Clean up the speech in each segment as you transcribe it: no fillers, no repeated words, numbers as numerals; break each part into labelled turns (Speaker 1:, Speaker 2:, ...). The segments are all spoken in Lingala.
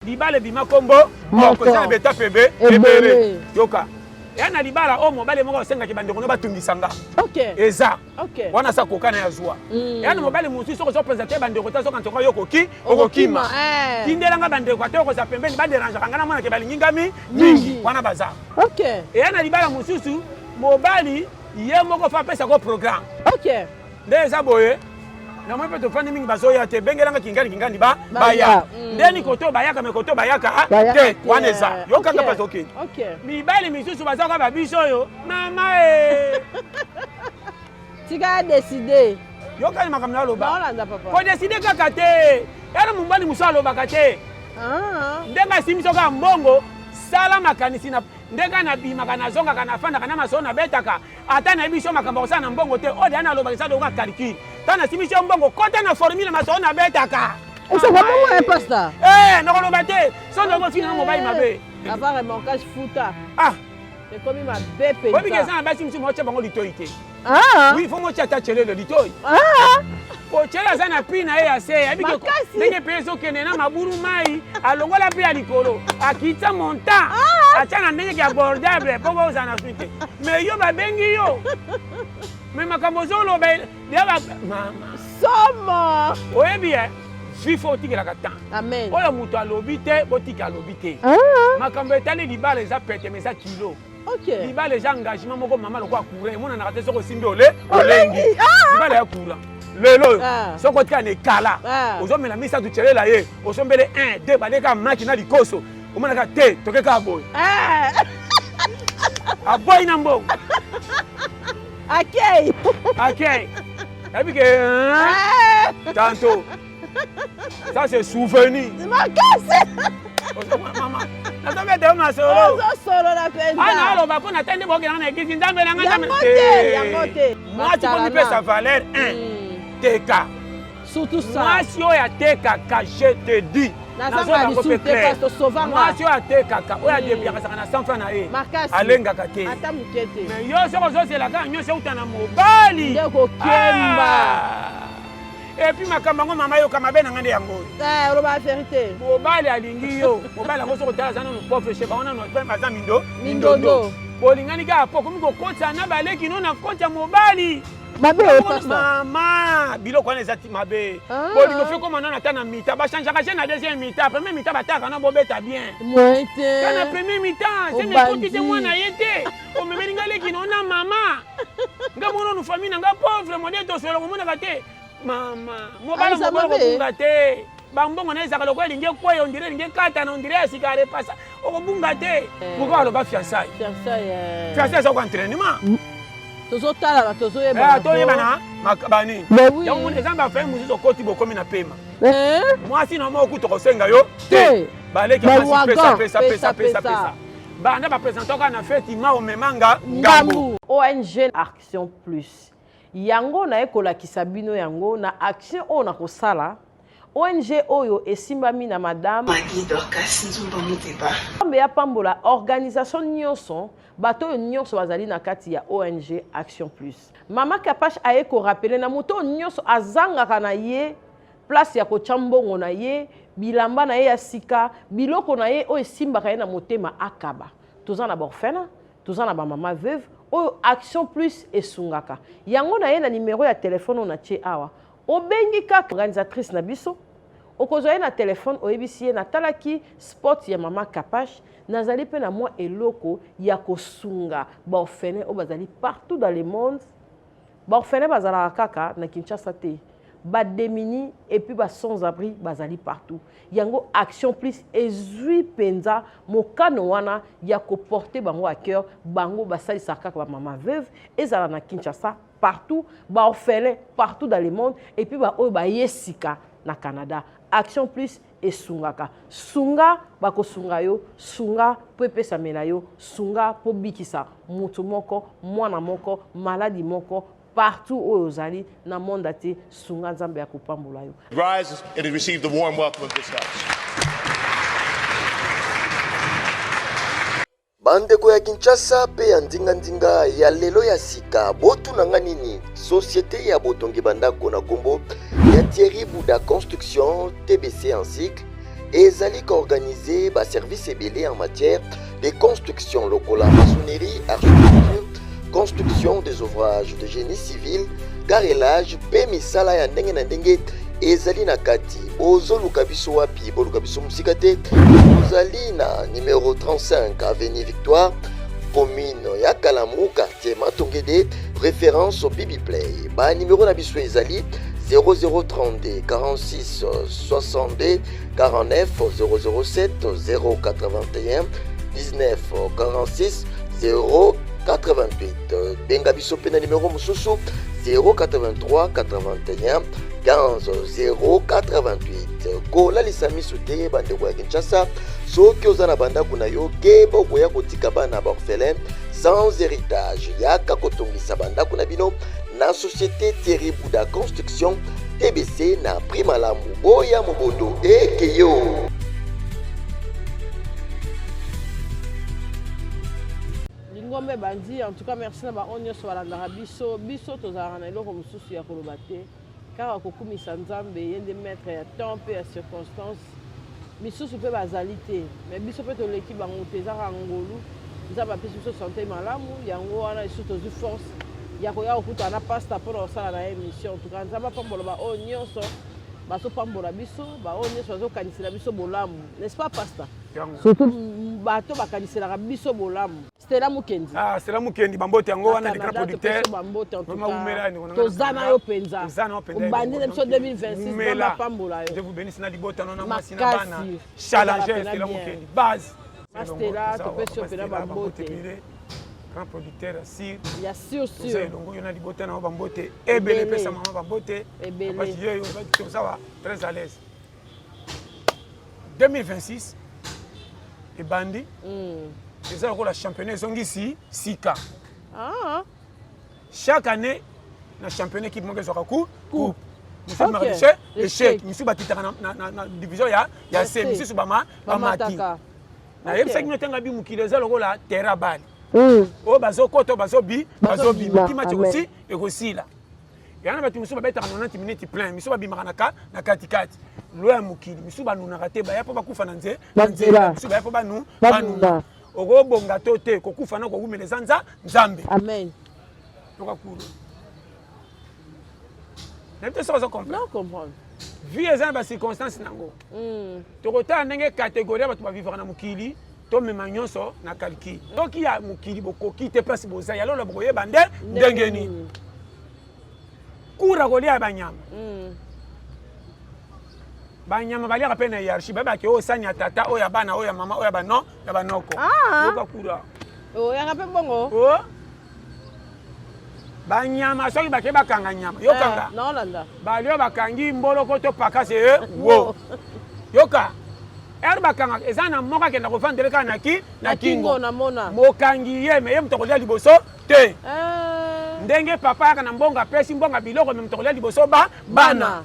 Speaker 1: Libala ebima kombo moko, eza na betape ebe ebele. Yoka. Ya na libala oyo mobali moko asengaki bandeko no batungisa nga.
Speaker 2: Okay.
Speaker 1: Eza.
Speaker 2: Okay.
Speaker 1: Wana sa koka na ya zwa. Mm. Ya na mobali mosusu soki ozo presenter bandeko ta soki ntoka yo okoki okokima.
Speaker 2: Eh.
Speaker 1: Tindela nga bandeko ata okoza pembeni ba dérangeaka nga na mwana ke balingi nga mi mingi. Wana baza.
Speaker 2: Okay.
Speaker 1: Eya na libala mosusu mobali ye moko fa apesa ko programme.
Speaker 2: Okay.
Speaker 1: Nde eza boye namoni mpe tofandi mingi bazoya te bengelanga kingani kingani ba baya mm. ndeni koto bayaka me koto bayaka te wana eza yokanga mpe azokende mibali misusu baza kaka babiso oyo mama e
Speaker 2: tika decide
Speaker 1: yokani makambo naloba kodeside kaka te yana mobali mosusu alobaka te
Speaker 2: ah.
Speaker 1: ndenge asimbi soki ya mbongo sala makanisi na ndenge nabimaka nazongaka nafandaka na masolo nabetaka Ata nayebi biso makambo akosala na mbongo te, oyo deja nalobaka eza lokola calcul. Ntango nasimisi yo mbongo, kota na formule masolo nabetaka.
Speaker 2: Osaka bongo ye pasta?
Speaker 1: Eh, nakoloba te. Soki ozali kofinga nga mobali mabe.
Speaker 2: Avant remorquage futa.
Speaker 1: Ah.
Speaker 2: Ekomi mabe penza.
Speaker 1: Oyebi ke eza na basi mosusu motia bango litoi te.
Speaker 2: Ah.
Speaker 1: Oui, faut motia ata chelele litoi.
Speaker 2: Ah.
Speaker 1: Po chelele aza na prix na ye ya se, ayebi ke ndenge pe ezokende na maburu mai, alongola pe ya likolo, akitisa montant.
Speaker 2: Ah.
Speaker 1: Atia na ndenge ke abordable po bozala na suite. Mais yo babengi yo. Mais makambo ozoloba ya ba mama.
Speaker 2: Somo.
Speaker 1: Oyebi eh? Vie faut otikelaka temps.
Speaker 2: Amen.
Speaker 1: Oyo moto alobi te, botika alobi te.
Speaker 2: Ah.
Speaker 1: Makambo etali libala eza pete mais eza kilo.
Speaker 2: Okay.
Speaker 1: Libala eza engagement moko mama lokola courant emonanaka te soki osimbi ole olengi.
Speaker 2: Ah.
Speaker 1: Libala ya courant. Lelo oyo
Speaker 2: ah.
Speaker 1: soki otika na ekala
Speaker 2: ah.
Speaker 1: ozomela misato tyelela ye osombele 1 2 baleka maki na likoso omonaka te toke kaka boye.
Speaker 2: Ah.
Speaker 1: Aboyi na mbongo.
Speaker 2: Akei.
Speaker 1: Akei. Yabi ke tantôt. Ça c'est souvenir.
Speaker 2: Makasi.
Speaker 1: Mama. Nazobeta yo masolo.
Speaker 2: Ozosolola mpenza.
Speaker 1: Ana aloba mpo na tande bokendaka na eglise nzambe na ngai nzambe.
Speaker 2: Yango te, yango te.
Speaker 1: Mwasi mpo mipesa valeur 1. Teka.
Speaker 2: Surtout ça.
Speaker 1: Mwasi oyo atekaka je te dis.
Speaker 2: Nazanga lisusu te pastor sauva nga.
Speaker 1: Mwasi oyo atekaka oyo adebiyaka azalaka na 100 francs na ye.
Speaker 2: Makasi.
Speaker 1: Alengaka te.
Speaker 2: Ata moke te.
Speaker 1: Mais yo soki ozozela kaka nyonso euta na mobali.
Speaker 2: Nde kokemba.
Speaker 1: Ah. Et puis makambo yango mama yoka mabe na ngai nde yango oyo.
Speaker 2: Eh, oloba verite.
Speaker 1: Mobali alingi yo. Mobali yango soki otala aza nanu pauvre chez bango nanu aza mindo.
Speaker 2: Mindondo.
Speaker 1: Bolingani kaka po okomi kokotisa na baleki no na koti ya mobali.
Speaker 2: Mabe oyo pastor.
Speaker 1: Mama, biloko wana eza mabe.
Speaker 2: Ah.
Speaker 1: Bolingo fe koma nanu ata na mi-temps, ba changeaka je na deuxième mi-temps. Premier mi-temps bataka na bobeta bien.
Speaker 2: Moyen te.
Speaker 1: Kana premier mi-temps, se mekoti te mwana ye te. Omemeli nga leki no na mama. Nga mona nu famille na nga pauvre modèle tosolola komonaka te. Mama, mobali
Speaker 2: Aza
Speaker 1: mobali
Speaker 2: mabe.
Speaker 1: kobunga te. Bambongo na ezaka lokola elingi ekweya, ondire elingi ekatana, ondire ya sika arepasa. Okobunga te. Pourquoi aloba fiançailles?
Speaker 2: Fiançailles. Eh.
Speaker 1: Fiançailles eza ko entraînement.
Speaker 2: Tozotalana tozoyebana.
Speaker 1: Eh, toyebana banini.
Speaker 2: Mais oui.
Speaker 1: Yango moni eza ba famille mosusu okoti bokomi na pema.
Speaker 2: Eh?
Speaker 1: Mwasi na moko kutu kosenga yo te. Baleki
Speaker 2: Ba
Speaker 1: mwasi pesa
Speaker 2: wagon,
Speaker 1: pesa pesa
Speaker 2: pesa,
Speaker 1: pesa
Speaker 2: pesa.
Speaker 1: pesa. Banda ba presenter kaka na feti ma omemanga ngambu.
Speaker 2: ONG Action Plus. Yango naye kolakisa bino yango na action oyo nakosala. ONG oyo esimbami na madame
Speaker 3: Maggie Dorcas Nzumba Muteba.
Speaker 2: Nzambe apambola organisation nionso, bato oyo nionso bazali na kati ya ONG Action Plus. Mama Kapash aye ko rappeler na moto oyo nionso azangaka na ye place ya kotia mbongo na ye, bilamba na ye ya sika, biloko na ye oyo esimbaka ye na motema akaba. Toza na ba orphelins, toza na ba mama veuve oyo Action Plus esungaka. Yango na ye na numero ya telephone oyo natie awa. Obengi kaka organisatrice na biso, okozwa ye na telephone oyebisi ye natalaki spot ya mama Kapash, nazali pe na mwa eloko ya kosunga ba orphelins oyo bazali partout dans le monde. Ba orphelins bazalaka kaka na Kinshasa te, ba demunis et puis ba sans abri bazali partout. Yango Action Plus ezwi penza mokano wana ya ko porter bango à cœur, bango basalisaka kaka ba mama veuve, ezala na Kinshasa partout, ba orphelins partout dans le monde et puis ba oyo baye sika na Canada. Action Plus esungaka. Sunga bakosunga yo, sunga po epesamela yo, sunga po bikisa moto moko, mwana moko, maladi moko partout oyo ozali na monde entier, sunga Nzambe akopambola yo.
Speaker 4: Rise and receive the warm welcome of this house.
Speaker 5: Bandeko ya Kinshasa pe ya nzinga-nzinga ya lelo ya sika, botuna nga nini? Societe ya botongi ba ndako na kombo ya Thierry Bouda Construction, TBC en cycle, Ezali ko organiser ba services ebele en matière de construction lokola maçonnerie, architecture, construction des ouvrages de génie civil, carrelage mpe misala ya ndenge na ndenge ezali na kati. Bozoluka biso wapi? Boluka biso mosika te. Tozali na numero 35 avenue Victoire, commune ya Kalamu, quartier Matongede, référence Bibi Play. Ba numéro na biso ezali 0032 46 62 49 007 081 19 46 088. Benga biso mpe na numero mosusu 083 81 15 088. Kolalisa miso te bandeko ya Kinshasa, soki oza na bandako na yo keba okoya kotika bana ba orphelin sans héritage. Yaka kotongisa bandako na bino na société Thierry Bouda Construction TBC na prix malamu. Boya mobondo ekeyo.
Speaker 2: Lingomba ebandi. En tout cas merci na baoyo nyonso balandaka biso. Biso tozalaka na eloko mosusu ya koloba te, kaka kokumisa Nzambe, ye nde maître ya temps mpe ya circonstance. Misusu mpe bazali te, mais biso mpe toleki bango te, eza kaka ngolu. Nzambe apesi biso sante malamu, yango wana lisusu tozwi force ya koya kokutana na pasta mpona kosala na ye émission. En tout cas Nzambe apambola baoyo nyonso bazopambola biso, baoyo nyonso bazokanisela biso bolamu, n'est-ce pas pasta? Surtout bato bakaniselaka biso bolamu. Stella Mukendi.
Speaker 1: Ah, Stella Mukendi, bambote yango wana, le grand producteur.
Speaker 2: Bambote en tout cas. Toza na yo penza.
Speaker 1: Toza na yo penza.
Speaker 2: Obandi na biso 2026, Nzambe apambola yo.
Speaker 1: Je vous bénisse na libota na mwasi na bana. Challenger Stella Mukendi. Base.
Speaker 2: Stella, topesi yo pena bambote.
Speaker 1: Grand producteur ya
Speaker 2: sûr. Ya sûr sûr.
Speaker 1: Toza elongo yo na libota na yo bambote. Ebele pesa mama bambote.
Speaker 2: Ebele.
Speaker 1: Papa yeyo toza wa très à l'aise. 2026 ebandi eza lokola championnat ezongisi sika.
Speaker 2: Ah.
Speaker 1: Chaque année na championnat équipe moko ezwaka coupe. Coupe. Misusu bamaka échec, échec. Misusu bakitaka na, na, na division ya, ya C, misusu bama bamati. Nayebisaki bino ntango abi mokili eza lokola terrain bale. Oyo bazokota, oyo bazobi, bazobima. Ti match ekosi, ekosila. Yana bato misusu babetaka 90 minutes plein, misusu babimaka na ka na katikati. Lo ya mokili, misusu banunaka te, baya mpo bakufa na nze, na nzela, misusu baya mpo banu, banuna. Okobonga to te, kokufa na kowumela eza nza Nzambe.
Speaker 2: Amen.
Speaker 1: Toka kulu. Nayebi te soki ozo comprendre.
Speaker 2: Non comprendre.
Speaker 1: Vie eza na ba circonstances nango. Tokotala ndenge catégorie ya bato bavivaka na mokili, tomema nyonso na calcul. Soki ya mokili bokoki te place boza, ya lola bokoyeba nde ndenge nini. Kura kolia ya banyama. Banyama baliaka mpe na hiérarchie, bayebaka oyo sani ya tata, oyo ya bana, oyo ya mama, oyo ya bano, ya banoko. Yoka kura.
Speaker 2: Oyaka mpe bongo.
Speaker 1: Oh. Banyama soki bake bakanga nyama, yokanga.
Speaker 2: Naolanda.
Speaker 1: Balio bakangi mboloko to pakase ye wo. Yoka. Ere bakanga eza na moko akenda kovandele kaka na ki
Speaker 2: na kingo. Namona.
Speaker 1: Mokangi ye me ye moto akolia liboso te. Ndenge papa yaka na mbongo apesi mbongo biloko me moto akolia liboso ba bana.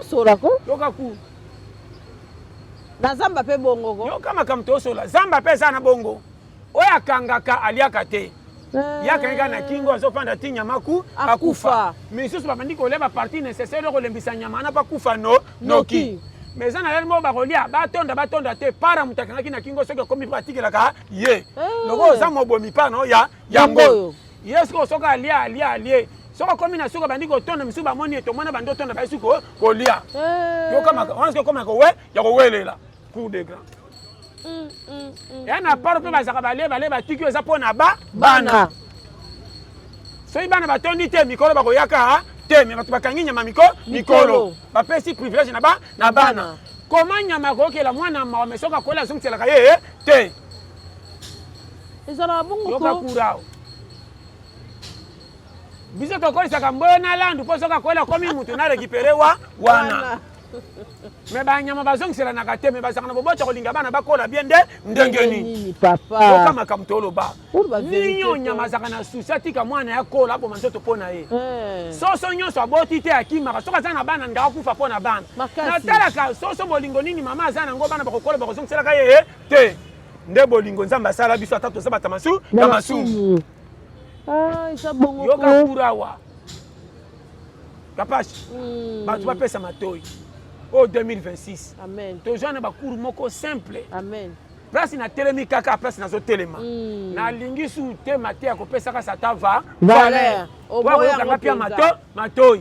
Speaker 2: Osola ko?
Speaker 1: Yoka ku.
Speaker 2: Na zamba pe bongo ko.
Speaker 1: Yoka makambo tosola. Zamba pe eza na bongo. Oyo akangaka aliaka te. Ye akangi kaka na kingo azofanda ti nyama ku akufa. Misusu babandi kolia ba partie nécessaire kolembisa nyama wana bakufa no noki. Mais eza na lelo moko bakolia batonda batonda te para moto akangaki na kingo soki akomi mpe batikelaka ye. Lokola oza mobomi pa no ya yango. Ye sikoyo soki alia alia alie soki akomi na suka bandi kotonda misusu bamoni ye tomona bandi otonda baye suki kolia. Yoka wana soki okoma ya kowelela cour de grand. Ya na part mpe bazalaka balie balie batiki eza mpo na ba bana. Soki bana batondi te mikolo bakoyaka te me bato bakangi nyama miko mikolo bapesi privilège na ba na bana. Koma nyama akokela mwana mawa me soki akola azongiselaka ye te.
Speaker 2: Ezalaka bongo
Speaker 1: Yoka kurao. Biso tokolisaka mboyo na landu mpo soki akola akomi mutu na récupéré wa wana. Me banyama bazongiselanaka te me bazalaka na boboto kolinga bana bakola bien nde ndenge nini.
Speaker 2: Papa.
Speaker 1: Yoka makambo toloba. Ninyo nyama azalaka na susi atika mwana ya kola aboma nzoto mpo na ye. Soso nyonso aboti te akimaka soki aza na bana ndaka akufa mpo na bana. Natalaka soso bolingo nini mama aza nango bana bakokola bakozongiselaka ye te. Nde bolingo Nzambe asala biso ata toza bata masu ya masumu. Yoka kurawa. Kapashi. Bato bapesa matoi. Oyo 2026.
Speaker 2: Amen.
Speaker 1: Tozwa na ba cours moko simple.
Speaker 2: Amen.
Speaker 1: Place natelemi kaka place nazotelema. Nalingi su te mateya kopesaka satan va
Speaker 2: Valeur.
Speaker 1: valeur.
Speaker 2: Oboya
Speaker 1: Oyo
Speaker 2: yango
Speaker 1: pia
Speaker 2: mpenza.
Speaker 1: mato matoi.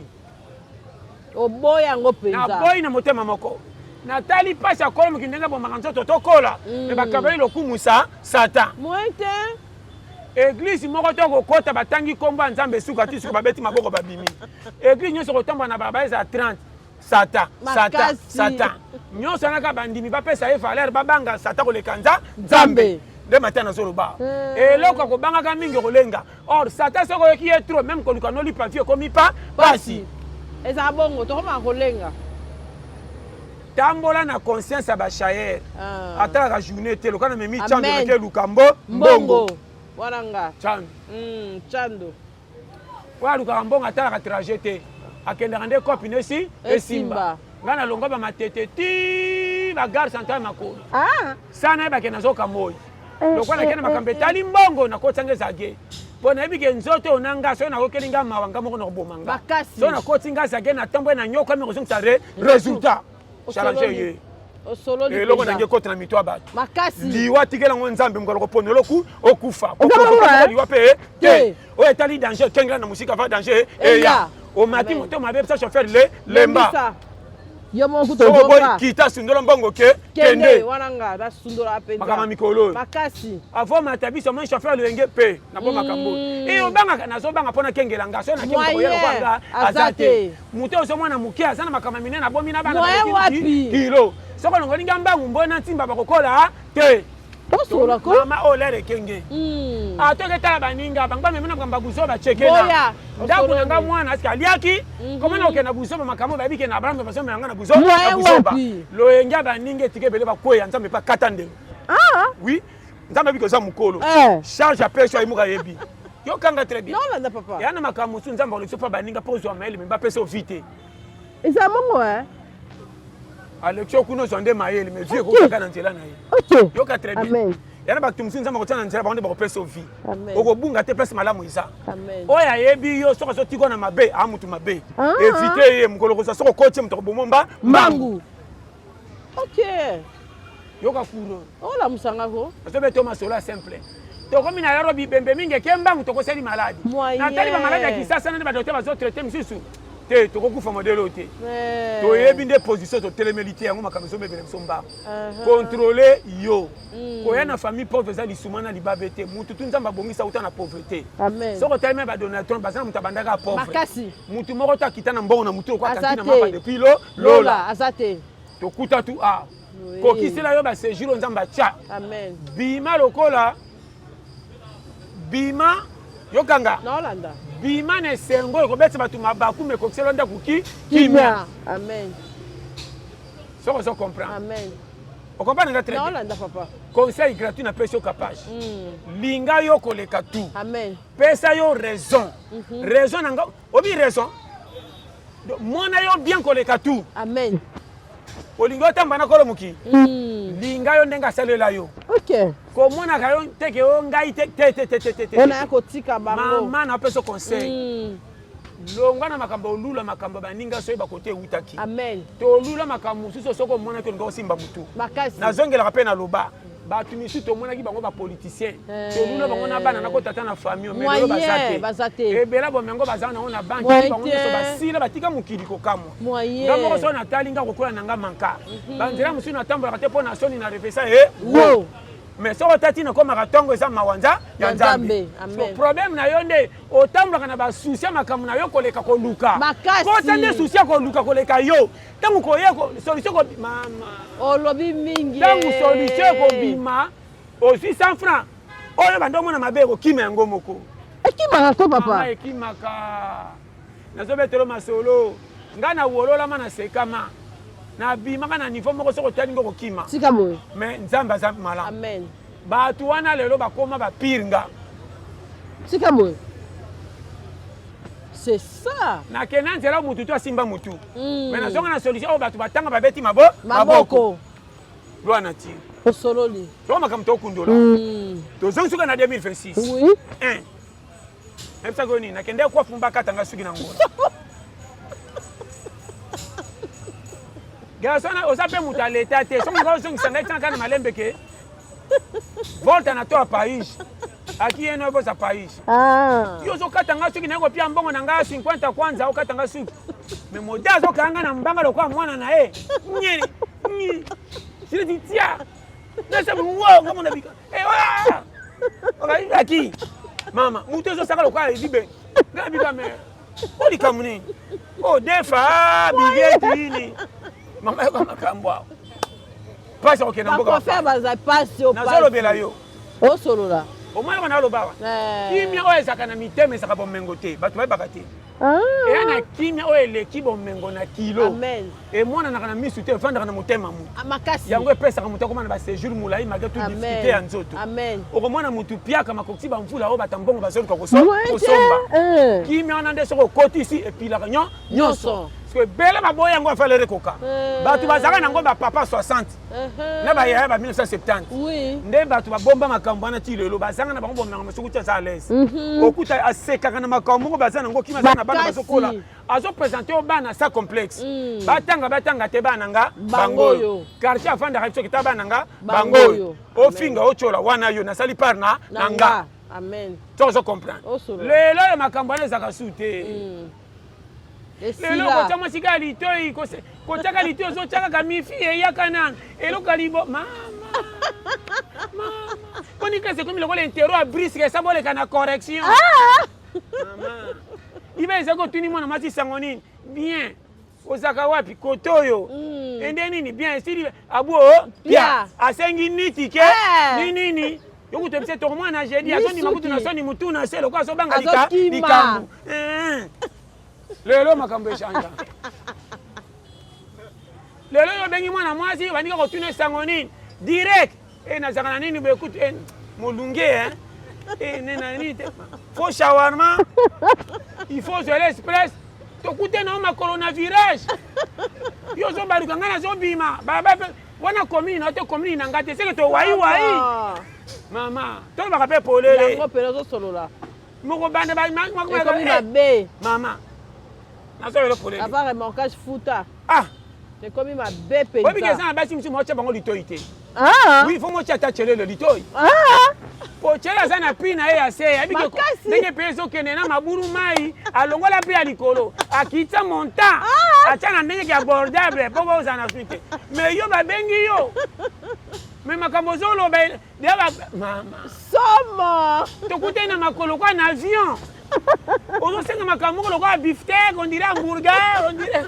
Speaker 2: Oboya yango mpenza.
Speaker 1: Naboyi na motema moko. Natali mpasi ya kolo mokili ndenge abomaka nzoto tokola. Me bakabeli lokumu sa satan.
Speaker 2: Moyen te.
Speaker 1: Eglise moko to kokota batangi kombo ya Nzambe suka ti suka babeti maboko babimi. Eglise nyonso kotambola na balabala ezala 30. Satan, Satan,
Speaker 2: Makasi.
Speaker 1: Satan. Nyonso wana kaka bandimi bapesa ye valeur babanga Satan koleka nza Nzambe. Nde matin nazoloba. Eloko ya kobangaka mingi okolenga. Or Satan soki oyoki ye trop même koluka nolipa vie ekomi pa pasi.
Speaker 2: Ezala bongo tokomaka kolenga.
Speaker 1: Tambola na conscience ya bachayere.
Speaker 2: Ah.
Speaker 1: Atalaka journée te lokola namemi chando
Speaker 2: Amen.
Speaker 1: nake luka mbo mbongo.
Speaker 2: Mbongo. Wana nga.
Speaker 1: Chando.
Speaker 2: Chando.
Speaker 1: Oyo alukaka mbongo atalaka trajet te. Akendaka nde cope nesi esimba.
Speaker 2: Esimba.
Speaker 1: Nga nalongwa ba matete ti ba gare centrale makolo.
Speaker 2: Ah.
Speaker 1: Sa nayebake nazoka moi. Lokola nakende makambo etali mbongo nakotisa nga ezage. Mpo nayebi ke nzoto oyo na nga soki nakokeli nga mawa nga moko nakoboma nga.
Speaker 2: Makasi.
Speaker 1: Soki nakoti nga zage na ntambo na nyokwami kozongisa re résultat. Challenge ye.
Speaker 2: Osololi
Speaker 1: Eloko
Speaker 2: mpenza.
Speaker 1: nange ekota na mito ya bato.
Speaker 2: Makasi.
Speaker 1: Liwa tikela yango Nzambe mokolo kopona eloko okufa.
Speaker 2: Eza bongo,
Speaker 1: Koprovoke
Speaker 2: eh?
Speaker 1: liwa mpe te.
Speaker 2: Te.
Speaker 1: Oyo etali danger okengela na mosika va danger
Speaker 2: Eya.
Speaker 1: eya. Omati
Speaker 2: Amen.
Speaker 1: moto mabe pesa chauffeur le lemba.
Speaker 2: Lembisa. Yo moko kutu
Speaker 1: Soki oboyi
Speaker 2: ozonga.
Speaker 1: kita sundola mbongo ke
Speaker 2: Kende
Speaker 1: kende.
Speaker 2: wana nga basundola mpenza.
Speaker 1: Makambo ya mikolo oyo.
Speaker 2: Makasi.
Speaker 1: Avant mata biso moi chauffeur loyenge pe na bo makambo. E obangaka nazobanga mpona kengela nga soki nakei moto
Speaker 2: Moyen,
Speaker 1: koya lokola nga
Speaker 2: aza
Speaker 1: aza te.
Speaker 2: te.
Speaker 1: Moto ozomona moke aza na makambo ya minene abomi na bana
Speaker 2: Moyen
Speaker 1: baleki
Speaker 2: wapi?
Speaker 1: kilo. Soki olongoli nga mbangu mbona ntimba bakokola te.
Speaker 2: Osola ko.
Speaker 1: Mama oyo lere ekenge. Atoki etala baninga bango bamemi na makambo ya buzoba chekena.
Speaker 2: Boya,
Speaker 1: Ndako na nga
Speaker 2: osololi.
Speaker 1: mwana asika aliaki koma na kokende na buzoba makambo bayebi ke na Abraham bazomela nga na buzo
Speaker 2: Moyen
Speaker 1: na buzoba.
Speaker 2: wapi?
Speaker 1: Loyenge ya baninga etika ebele bakweya Nzambe mpe akata ndelo.
Speaker 2: Ah.
Speaker 1: Oui, Nzambe ayebi koza mokolo.
Speaker 2: Eh.
Speaker 1: Charge apesi yo ayebi moko ayebi. Yokanga très bien.
Speaker 2: Naolanda papa.
Speaker 1: Ya na makambo mosusu Nzambe alobisi mpo baninga mpo ozwa mayele me bapesa yo vie te.
Speaker 2: Eza bongo eh.
Speaker 1: Alexio kuna ozwa nde mayele mais vie ekokaka na nzela na ye.
Speaker 2: Ok.
Speaker 1: Yoka très bien.
Speaker 2: Amen.
Speaker 1: Ya na bato mosusu Nzambe akotia na nzela bango nde bakopesa yo vie.
Speaker 2: Amen.
Speaker 1: Okobunga te place malamu eza.
Speaker 2: Amen.
Speaker 1: Oyo ayebi yo soki azotika na mabe a mutu mabe.
Speaker 2: Ah.
Speaker 1: Évite ye mokolo kozwa soki okoti ye moto akoboma mba
Speaker 2: Mbangu. Ok.
Speaker 1: Yoka kuro.
Speaker 2: Olamusanga ko.
Speaker 1: Azobeta yo masolo ya simple. Tokomi na yaro bibembe mingi eke mbangu tokoseli maladi.
Speaker 2: Moyen.
Speaker 1: Natali ba maladi ya Kisasa nde ba docteur bazotraite misusu. Te tokokufa modele oyo te.
Speaker 2: Eh.
Speaker 1: Toyebi nde position totelemeli te yango makambo ezomebela biso mbangu.
Speaker 2: Uh-huh.
Speaker 1: Contrôler yo. Koya na famille pauvre eza lisuma na libabe te. Mutu tu Nzambe abongisa uta na pauvreté.
Speaker 2: Amen.
Speaker 1: Soki otalemi ba Donald Trump baza na mutu abandaka pauvre.
Speaker 2: Makasi.
Speaker 1: Mutu moko to akita na mbongo na mutu lokola
Speaker 2: Aza
Speaker 1: kantina
Speaker 2: te.
Speaker 1: mapa depuis lo
Speaker 2: Lola
Speaker 1: lola.
Speaker 2: aza te.
Speaker 1: Tokuta tu a.
Speaker 2: Oui.
Speaker 1: Kokisela yo ba séjour oyo Nzambe atia.
Speaker 2: Amen.
Speaker 1: Bima lokola bima yokanga
Speaker 2: Naolanda.
Speaker 1: bima na esengo ekobetisa bato mabaku me ekokisela ndako ki kimia
Speaker 2: Kimia. Amen.
Speaker 1: soki ozo comprendre
Speaker 2: Amen.
Speaker 1: okomprendre nga très bien
Speaker 2: Naolanda papa.
Speaker 1: conseil gratuit napesi yo kapage linga yo koleka tout
Speaker 2: Amen.
Speaker 1: pesa yo raison raison na nga obi raison Donc, mona yo bien koleka tout
Speaker 2: Amen.
Speaker 1: olingi otamba na kolo mokili linga yo ndenge asalela yo
Speaker 2: Ok.
Speaker 1: komonaka yo teke yo ngai te te te te te te te
Speaker 2: Ona ya kotika bango.
Speaker 1: mama napesa yo conseil longwa na makambo olula makambo ya baninga soki bakote ewutaki
Speaker 2: Amen.
Speaker 1: tolula makambo mosusu soki omonaki olinga osimba motu
Speaker 2: Makasi.
Speaker 1: nazongelaka mpe naloba bato misusu tomonaki bango bapoliticien
Speaker 2: Eh.
Speaker 1: tolula bango na bana nakotata na famille mais
Speaker 2: Moyen,
Speaker 1: lelo baza
Speaker 2: baza
Speaker 1: te
Speaker 2: te.
Speaker 1: ebela bomengo baza nango na banki
Speaker 2: Moyen
Speaker 1: bango nyonso
Speaker 2: te.
Speaker 1: basila batika mokili kokamwa
Speaker 2: Moyen.
Speaker 1: nga moko soki natali nga kokola na nga manka banzela mosusu natambolaka te mpo na soni na repesa e
Speaker 2: Wo.
Speaker 1: mais soki otati nakomaka ntongo eza mawa nza ya
Speaker 2: Ya
Speaker 1: nzambe
Speaker 2: Nzambe. Amen.
Speaker 1: So, problème na yo nde otambolaka na basusi ya makambo na yo koleka koluka
Speaker 2: Makasi.
Speaker 1: kota nde susi ya koluka koleka yo ntango koya solution kobima mama
Speaker 2: Olobi mingi.
Speaker 1: ntango solution ekobima ozwi 100 franc oyo bando omona mabe ekokima yango moko
Speaker 2: Ekimaka ko
Speaker 1: mama
Speaker 2: papa.
Speaker 1: ekimaka nazobetelo masolo ngai nawololama nasekama nabimaka na niveau moko soki otali ngo kokima
Speaker 2: Tika boye.
Speaker 1: mais nzambe aza malamu
Speaker 2: Amen.
Speaker 1: bato wana lelo bakoma bapire nga
Speaker 2: Tika boye. C'est ça.
Speaker 1: nakenda nzela mutu to asimba mutu mais nazonga na solution oyo bato batanga babeti mabo
Speaker 2: Maboko.
Speaker 1: loi nature
Speaker 2: Osololi.
Speaker 1: toko makambo tokundola tozongi suka na 2026
Speaker 2: Oui.
Speaker 1: 1 nayebisaki yo nini nakende kwafu bakatanga suki na ngola. Garçon oza mpe moto ya leta te, soki olingi ozongisa ngai tiaka na malembe ke volta na to ya paige aki ye no boza paige.
Speaker 2: Ah.
Speaker 1: Yo ozokata ngai soki naye kopia mbongo na ngai 50 kwanza okata ngai suki. Mais mode azokanga ngai na mbanga lokola mwana na ye. Nye nye. Sili tia. Nasa wo ngamona bika. Eh wa. Aki. Mama, moto ezosaka lokola libe. Ngai bika mais o likambo nini o defa bileti nini mama yoka makambo awa mpasi akokende na mboka
Speaker 2: baza pasi
Speaker 1: nazolobela yo
Speaker 2: osolola
Speaker 1: omoni wana aloba awa
Speaker 2: eh.
Speaker 1: kimia oyo ezalaka na mitema ezalaka bomengo te bato bayebaka te
Speaker 2: ah.
Speaker 1: eya na kimia oyo eleki bomengo na kilo emonanaka na misu te efandaka na motema motu
Speaker 2: ah,
Speaker 1: yango epesaka moto akoma na basejour molai malgré tout difficulté ya nzoto okomona motu piaka makokisi bamvula oyo bato mbongo bazoluka kosomba
Speaker 2: eh.
Speaker 1: kimia wana nde soki okotisi epilaka nyonso parceke ebele baboyi yango afalere ekoka
Speaker 2: eh.
Speaker 1: bato bazalaka nango bapapa 60
Speaker 2: uh-huh.
Speaker 1: na bayaya ba 1970 nde bato babomba makambo wana ti lelo bazanga na bango bomanga mosuku ti aza alaise
Speaker 2: mhm.
Speaker 1: okuta asekaka na makambo moko baza nango kima aza na bana bazokola azo présente yo bana sa complexe mm. batanga batanga te bana nga bango oyo quartier afandaka biso kita bana nga bango oyo ofinga otyola wana yo nasali part na na nga
Speaker 2: amen
Speaker 1: to ozo comprendre lelo oyo makambo wana ezalaka su te
Speaker 2: mm.
Speaker 1: lelo kotya mwasi kaka litoi kotyaka litoi ozotya kaka mifi eyaka nanu eloko ya libo mama mama poni klase ekomi lokola intero ya briske esa boleka na correction
Speaker 2: ah!
Speaker 1: Mama. Iba ezaki otuni mwana mwasi sango nini? Bien. Ozaka wapi? Kote oyo.
Speaker 2: Mm.
Speaker 1: Ende nini? Bien esili abu o
Speaker 2: pia.
Speaker 1: Asengi niti ke
Speaker 2: eh.
Speaker 1: ni nini? Yo kutu ebise toko mwana jeudi azondima kutu na soni mutu na se lokola azobanga
Speaker 2: lika
Speaker 1: likambo. Eh. Lelo makambo echangea. Lelo yo obengi mwana mwasi obandi kaka kotuna sango nini? Direct. Eh, nazalaka na nini boye kutu eh, molunge eh? Eh, ne na nini te faux shawarma il faut ozwela express tokute na yo makolo na virage yo ozobaluka ngai nazobima baba wana commune na yo te commune na ngai te seke towaiwai
Speaker 2: ah.
Speaker 1: mama tolobaka mpe polele
Speaker 2: yango mpena ozosolola
Speaker 1: mokobanda
Speaker 2: ekomi mabe
Speaker 1: mama nazolelo polele
Speaker 2: avant remorquage futa
Speaker 1: ah
Speaker 2: ekomi mabe mpenza
Speaker 1: oyebi eza na basi mosusu motya bango litoi te
Speaker 2: ah.
Speaker 1: oui fo motya ata celelo litoi
Speaker 2: ah.
Speaker 1: po cele aza na prix na ye ya se ayebi ndenge mpe ezokende na maburu mai alongola mpe ya likolo akitisa montant
Speaker 2: ah.
Speaker 1: atya na ndenge ke abordable mpo bozala na sui te mais yo babengi yo mais makambo ozoloba mama
Speaker 2: somo
Speaker 1: tokutani na makolo kwa na avion ozosenga makambo moko lokola biftek on dirait hamburger on dirait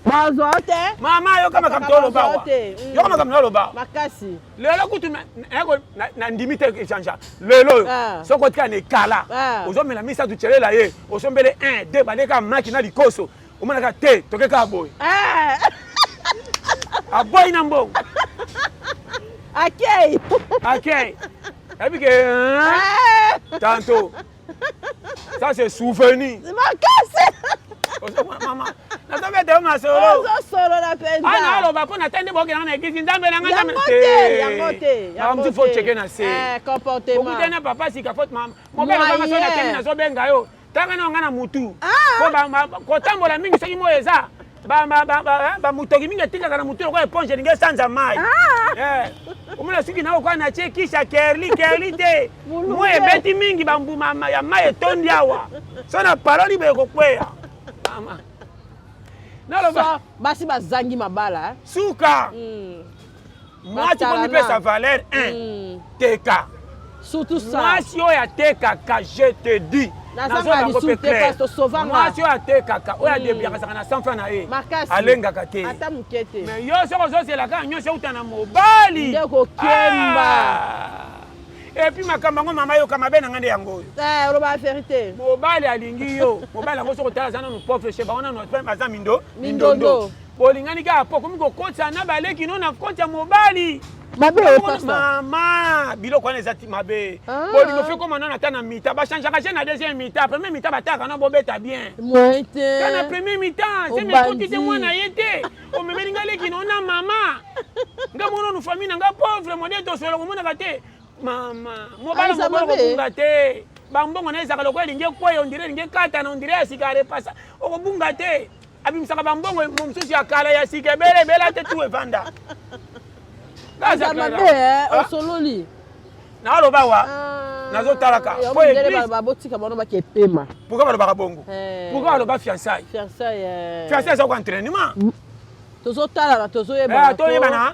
Speaker 2: bazwa te
Speaker 1: mama yoka makambo toloba awa
Speaker 2: mm.
Speaker 1: yoka makambo naloba
Speaker 2: makasi
Speaker 1: lelo kutu nandimi te echangea lelo oyo
Speaker 2: ah.
Speaker 1: soki otika na ekala
Speaker 2: ah.
Speaker 1: ozomela misato celela ye osombele 1 2 baleka maki na likoso omonaka te toke kaka boye
Speaker 2: eh.
Speaker 1: aboyi na mbongo
Speaker 2: akei
Speaker 1: akei ayebi ke eh. tantôt ça c'est souvenir
Speaker 2: makasi
Speaker 1: mama nazobeta yo masolo
Speaker 2: ozosolola mpenza
Speaker 1: ana aloba mpo na tande bokendanga na eglise nzambe na ngai
Speaker 2: yango te yango te
Speaker 1: makambo mosusu fo cheke na se
Speaker 2: eh, comportement
Speaker 1: okutani na papa sika faute mama mobali okanga soki nakemi nazobenga yo tanga na nga na mutu
Speaker 2: ah!
Speaker 1: kotambola mingi soki moi eza bamutoki mingi etikaka na mutu lokola eponge elingi esanza mai
Speaker 2: ah!
Speaker 1: eh, omona suki na okoa na tie kisha kerli kerli te moi ebeti mingi bambuma ya mai etondi awa so na paroli boye kokweya mama
Speaker 2: naloba basi bazangi mabala eh?
Speaker 1: suka
Speaker 2: hmm.
Speaker 1: mwasi komipesa valeur 1
Speaker 2: mm.
Speaker 1: teka
Speaker 2: surtout ça
Speaker 1: mwasi oyo atekaka je te dis
Speaker 2: nazonga mpe
Speaker 1: clair mwasi oyo atekaka oyo adebiaka azalaka na 100 franc na ye alengaka te
Speaker 2: ata moke te
Speaker 1: mais yo soki ozozela kaka nyonso euta na mobali
Speaker 2: nde kokemba
Speaker 1: ah. epuis makambo yango mama yoka mabe na ngai nde yango oyo
Speaker 2: eh, oloba verité
Speaker 1: mobali alingi yo mobali yango soki otala aza nanu pauvre chez bango nanu aza mindo
Speaker 2: mindondo
Speaker 1: bolingani kaka po okomi kokotisa na baleki no na konti ya mobali
Speaker 2: mabe
Speaker 1: mama biloko wana eza mabe
Speaker 2: ah.
Speaker 1: bolingo fi ekoma nano ata na mita bachangeaka je na deuxième mita premier mita bataka na bobeta bien ka na premier mita semi ekoti te mwana ye te omemeli nga leki no na mama nga monono famille na nga pauvre mode tosolola komonaka te mama mobali mobali okobunga te bambongo na ezalaka lokola elingi ekweya ondire elingi ekatana ondire ya sika repasa okobunga te. Abimisaka bambongo mosusu ya kala ya sika ebele ebele te tu evanda.
Speaker 2: Eza mabe eh, osololi.
Speaker 1: Naloba wa ah, nazotalaka
Speaker 2: po église babotika bango bake pema.
Speaker 1: Pourquoi balobaka bongo? Eh. Pourquoi baloba fiançailles?
Speaker 2: Fiançailles. Eh.
Speaker 1: Fiançailles eza ko entraînement. Mm.
Speaker 2: Tozotalana tozoyebana.
Speaker 1: Eh, toyebana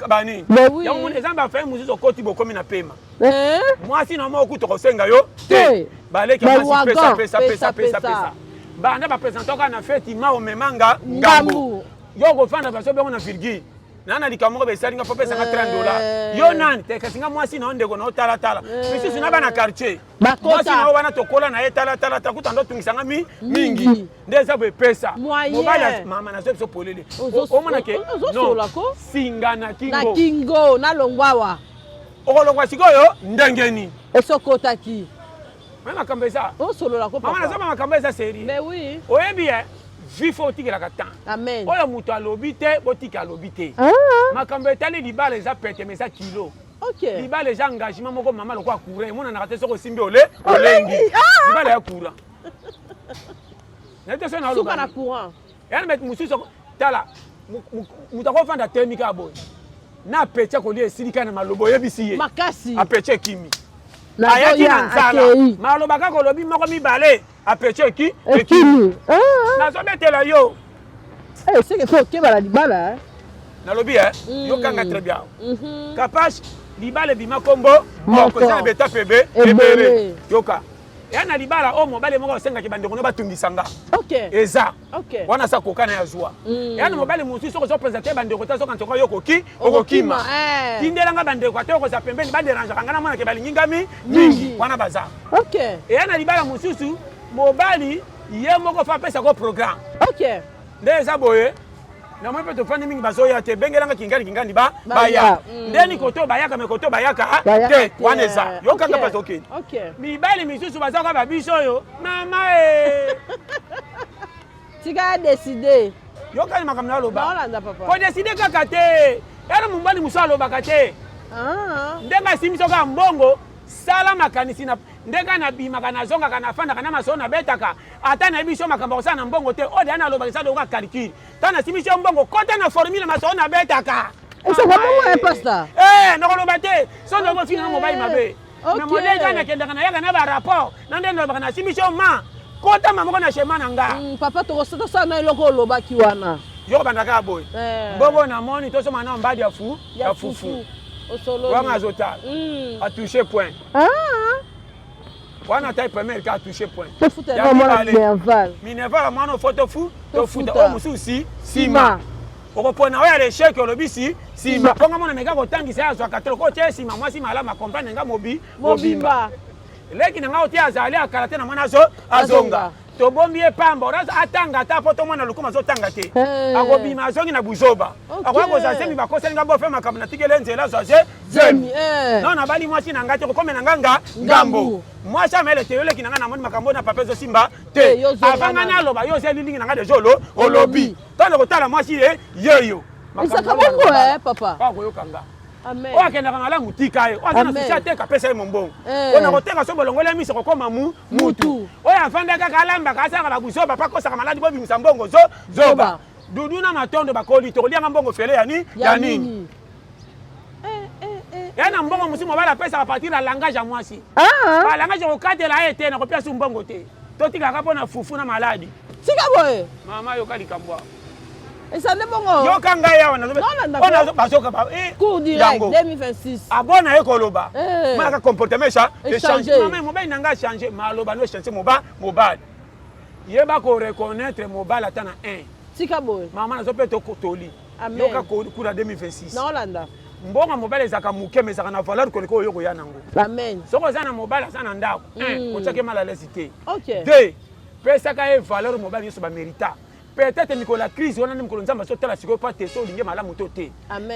Speaker 1: bani. Yango moni eza ba famille mosusu okoti bokomi na pema. Mwasi na moko kutu kosenga yo te. Baleki mwasi pesa pesa pesa pesa pesa. Banda ba présenter kaka na feti ma omemanga ngambo. Yo kofanda baso bongo na virgule. Na na likambo moko besali nga fo pesa nga 30 dollars. Yo nani te kasi nga mwasi na yo ndeko na yo tala tala. Misusu na bana quartier. Mwasi na yo wana tokola na ye tala tala ta kuta ndo tungisa nga mi mingi. Nde eza boye pesa. Mobali mama nazo biso polele. Omona ke non singa na kingo.
Speaker 2: Na kingo na longwawa.
Speaker 1: Okolongwa sikoyo ndenge nini?
Speaker 2: Esokotaki.
Speaker 1: Mais makambo eza.
Speaker 2: Osolola ko
Speaker 1: papa. Mama nazo makambo eza sérieux.
Speaker 2: Mais oui.
Speaker 1: Oyebi eh vie faut otikelaka temps.
Speaker 2: Amen.
Speaker 1: Oyo moto alobi te botika alobi te.
Speaker 2: Ah.
Speaker 1: Makambo etali libala eza pete mais eza kilo.
Speaker 2: Okay.
Speaker 1: Libala eza engagement moko mama lokola courant emonanaka te soki osimbi ole olengi.
Speaker 2: Ah.
Speaker 1: Libala ya courant. Nayebi te soki naloba.
Speaker 2: Suka na courant.
Speaker 1: Yana mais mosusu tala moto akofanda telemi kaka boye na apeti akolia esili kaka na maloba oyebisi ye
Speaker 2: makasi
Speaker 1: apeti ekimi ayaki na nzala maloba kaka olobi moko mibale apeti eki
Speaker 2: ekimi ah, ah.
Speaker 1: nazobetela yo
Speaker 2: eh, seke fo okeba na libala eh.
Speaker 1: nalobi e yokanga très bien mhm. kapache libala ebima kombo moko eza na betape ebe ebele yoka eya na libala oyo mobali moko asengaki bandeko no batungisa nga
Speaker 2: okay.
Speaker 1: eza
Speaker 2: okay.
Speaker 1: wana asa koka na ya zwa mm. eya na mobali mosusu soki ozopresente bandeko te azoka ntoka yo okoki okokima
Speaker 2: eh.
Speaker 1: tindela nga bandeko ate okoza pembeni baderangeaka nga namonake balingi nga mi mingi wana baza
Speaker 2: okay.
Speaker 1: eya na libala mosusu mobali ye moko fa apesa ko programme
Speaker 2: okay.
Speaker 1: nde eza boye namoni mpe tofandi mingi bazoya te bengelanga kingani kingani ba baya mm. ndeni koto bayaka me koto bayaka te wana eza yokanga mpasi okende mibali misusu baza kaka babiso oyo mama e
Speaker 2: tika ya deside
Speaker 1: yokani makambo naloba kodeside kaka te ena mobali mosusu alobaka te
Speaker 2: ah.
Speaker 1: ndenge asimisi kaka mbongo sala makanisi na ndenge nabimaka nazongaka nafandaka na masolo nabetaka ata nayebi biso makambo akosala na mbongo te oyo deya nalobaka eza lokola calcul ntango nasimisi yo mbongo kota na formule masolo nabetaka
Speaker 2: esaka bongo ya pasta
Speaker 1: eh, nakoloba te soki okofinga na mobali mabe na modele kaka nakendaka nayaka na barapport na nde nalobaka nasimisi yo ma kota ma moko na shema na nga
Speaker 2: mm, papa tokosala na eloko olobaki wana
Speaker 1: yo kobanda kaka boye
Speaker 2: eh.
Speaker 1: mbongo namoni tosomba na mbadi ya fu ya fufu wana azotala
Speaker 2: mm.
Speaker 1: atouche point
Speaker 2: ah.
Speaker 1: wana taille première ka touche point
Speaker 2: tofuta na mwana minerval
Speaker 1: minerval mwana ofo tofu tofuta oyo mosusu si nsima okopona oyo ya lechec olobi si nsima mpo nga mona meka kotangisa ye azwaka te lokola otie nsima mwasi malamu akomprendre nga mobi
Speaker 2: mobimba
Speaker 1: leki na nga otie azali akala te na mwana azo azonga tobombi ye pamba orazo atanga ata mpo tomona lokumu azotanga te
Speaker 2: eh.
Speaker 1: akobima azongi na buzoba akoya kozwa zemi bakoseli nga bofe makambo natikeli nzela azwa ze zemi
Speaker 2: eh.
Speaker 1: non nabali mwasi na ngai te kokomela nga nga ngambo mwasi amayele te yoleki na ngai namoni makambo na papa ezosimba te
Speaker 2: eh,
Speaker 1: avant ngai naloba yo oza elilingi na ngai deja olo olobi ntango kotala mwasi ye yeyo
Speaker 2: ezaka bongo eh, papa
Speaker 1: akoyoka nga oyo akendaka malamu tika ye oyo aza na susi ateka apesa ye mombongo
Speaker 2: Eh.
Speaker 1: oyo na koteka so bolongoli ye miso kokoma mu mutu oyo afanda kaka alambaka asalaka babuzoba mpo akosaka maladi bobimisa mbongo zo zoba dudu na matondo bakoli tokolianga mbongo fele ya ni ya nini
Speaker 2: eh,
Speaker 1: ya na mbongo mosusu mobali apesaka partir ya langage ya mwasi
Speaker 2: ah.
Speaker 1: balangage okokatela ye te nakopia su mbongo te totikaka mpo na fufu na maladi
Speaker 2: tika boye
Speaker 1: mama yoka likambo awa
Speaker 2: eza nde bongo
Speaker 1: yoka ngai awa bazoka
Speaker 2: eh, cours direct 2026
Speaker 1: abona ye koloba
Speaker 2: eh.
Speaker 1: maka comportement echange mama mobali na ngai achange maloba no echange mobali yeba koreconnaitre mobali ata na 1
Speaker 2: tika boye
Speaker 1: mama nazo mpe toli yoka cours ya 2026
Speaker 2: naolanda
Speaker 1: mbongo mobali ezalaka moke mais ezalaka na valeur koleka oyo okoya nango
Speaker 2: amen
Speaker 1: soki oza na mobali aza na ndako un kotiaki ye mal à l'aise te
Speaker 2: okay.
Speaker 1: deux pesaka ye valeur mobali nyonso bamerita peut-être mikolo ya crise wana nde mikolo nzambe azotala sikoyo mpo ateste olingi malamu to te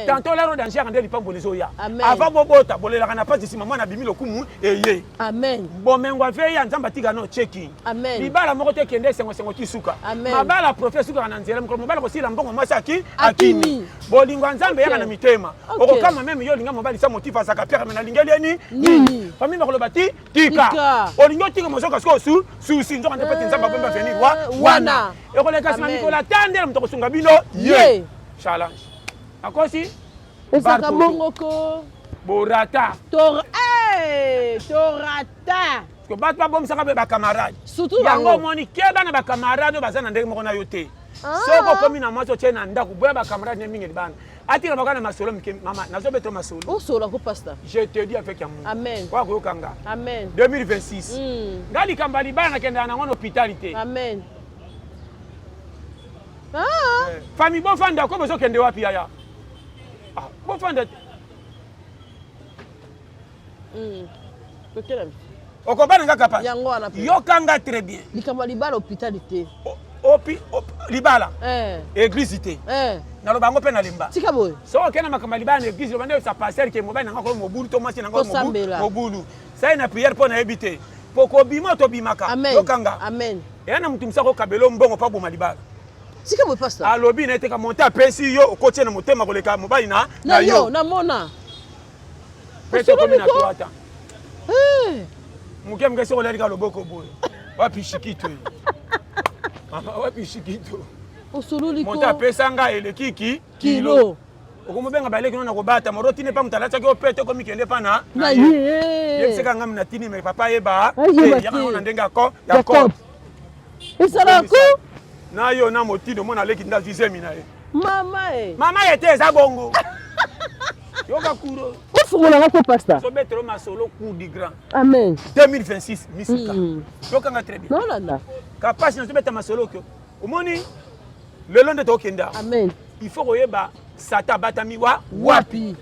Speaker 1: tanto lero danger yaka nde lipamboli ezoya avant bobota bolelaka na mpasi nsima mwana abimi lokumu eye
Speaker 2: amen
Speaker 1: bomengo avei ya nzambe atika no checking libala moko te ekende esengosengo ti suka mabala profi esukaka na nzela mokolo mobali akosila mbongo mwasi aki akimi bolingo ya nzambe eyaka na mitema okokama meme yo olinga mobali sa motif azaka piaka me nalingeli ye ni nini famille bakoloba ti tika olingi otika mozoka sikoyo su susi nzoka nde peti nzambe abombi avenir wa wana ekoleka nsima. Na mikolo ata ndele moto akosunga bino ye. Challenge. Akosi?
Speaker 2: Ezalaka bongo ko.
Speaker 1: Borata.
Speaker 2: To eh, torata.
Speaker 1: Ko bato babomisaka mpe bacamarade.
Speaker 2: Surtout
Speaker 1: yango omoni keba na bacamarade oyo baza na ndenge moko na yo te. Ah. Soki okomi na mwasi otie na ndako boya bacamarade ne mingi libanda. Atika baka na masolo mike mama nazobeta masolo.
Speaker 2: Osola ko pasteur.
Speaker 1: Je te dis avec amour.
Speaker 2: Amen.
Speaker 1: Kwa koyoka nga.
Speaker 2: Amen.
Speaker 1: 2026. Mm. Nga likambo ya libala nakendaka nango na hôpital te.
Speaker 2: Amen. Ah.
Speaker 1: Eh, famille bofanda ko bozokende wapi yaya? Ah, bofanda te.
Speaker 2: Mm.
Speaker 1: Okobana nga kapa.
Speaker 2: Yango wana pe.
Speaker 1: Yoka nga très bien.
Speaker 2: Likambo ya libala hôpital te.
Speaker 1: Opi, op, libala.
Speaker 2: Eh.
Speaker 1: Église te.
Speaker 2: Eh.
Speaker 1: Naloba yango mpe nalemba.
Speaker 2: Tika boye.
Speaker 1: Soki okende makambo ya libala na église loba nde sa pasteur ke mobali na nga kolo mobulu to mwasi na nga mobulu. Mobulu. Sai na prière mpo nayebi te. Po kobima tobimaka. Yoka nga.
Speaker 2: Amen.
Speaker 1: Eya na moto mosusu akokabela mbongo mpo aboma libala.
Speaker 2: Tika boye pasteur.
Speaker 1: Alobi na ye te ka monte apesi yo okotie na motema koleka mobali na
Speaker 2: na yo namona.
Speaker 1: Pe tokomi na 3 ans. Moke moke soki olali ka loboko boye. Wapi shikito ye? Mama wapi shikito?
Speaker 2: Osololi ko.
Speaker 1: Monte apesa nga eleki ki
Speaker 2: kilo.
Speaker 1: Okomobenga baleki no na kobata moro tine pa moto alataki yo pete okomi kende pa na
Speaker 2: na ye.
Speaker 1: Yebisaka nga na tini me papa ayeba yaka ngo na ndenge ya ko ya
Speaker 2: ko. Ezala ko
Speaker 1: na yo na motindo mona aleki nda azwi zemi na ye.
Speaker 2: Mama e.
Speaker 1: Mama ye te eza bongo. Yoka kuro.
Speaker 2: Ofungola nga ko pasta.
Speaker 1: Sobetelo masolo coup du grand.
Speaker 2: Amen.
Speaker 1: 2026 misika. Mm. Yoka nga très bien.
Speaker 2: Nolanda.
Speaker 1: Kapasi na sobeta masolo ko. Omoni lelo nde tokenda.
Speaker 2: Amen.
Speaker 1: Il faut koyeba Satan abatami wa wapi.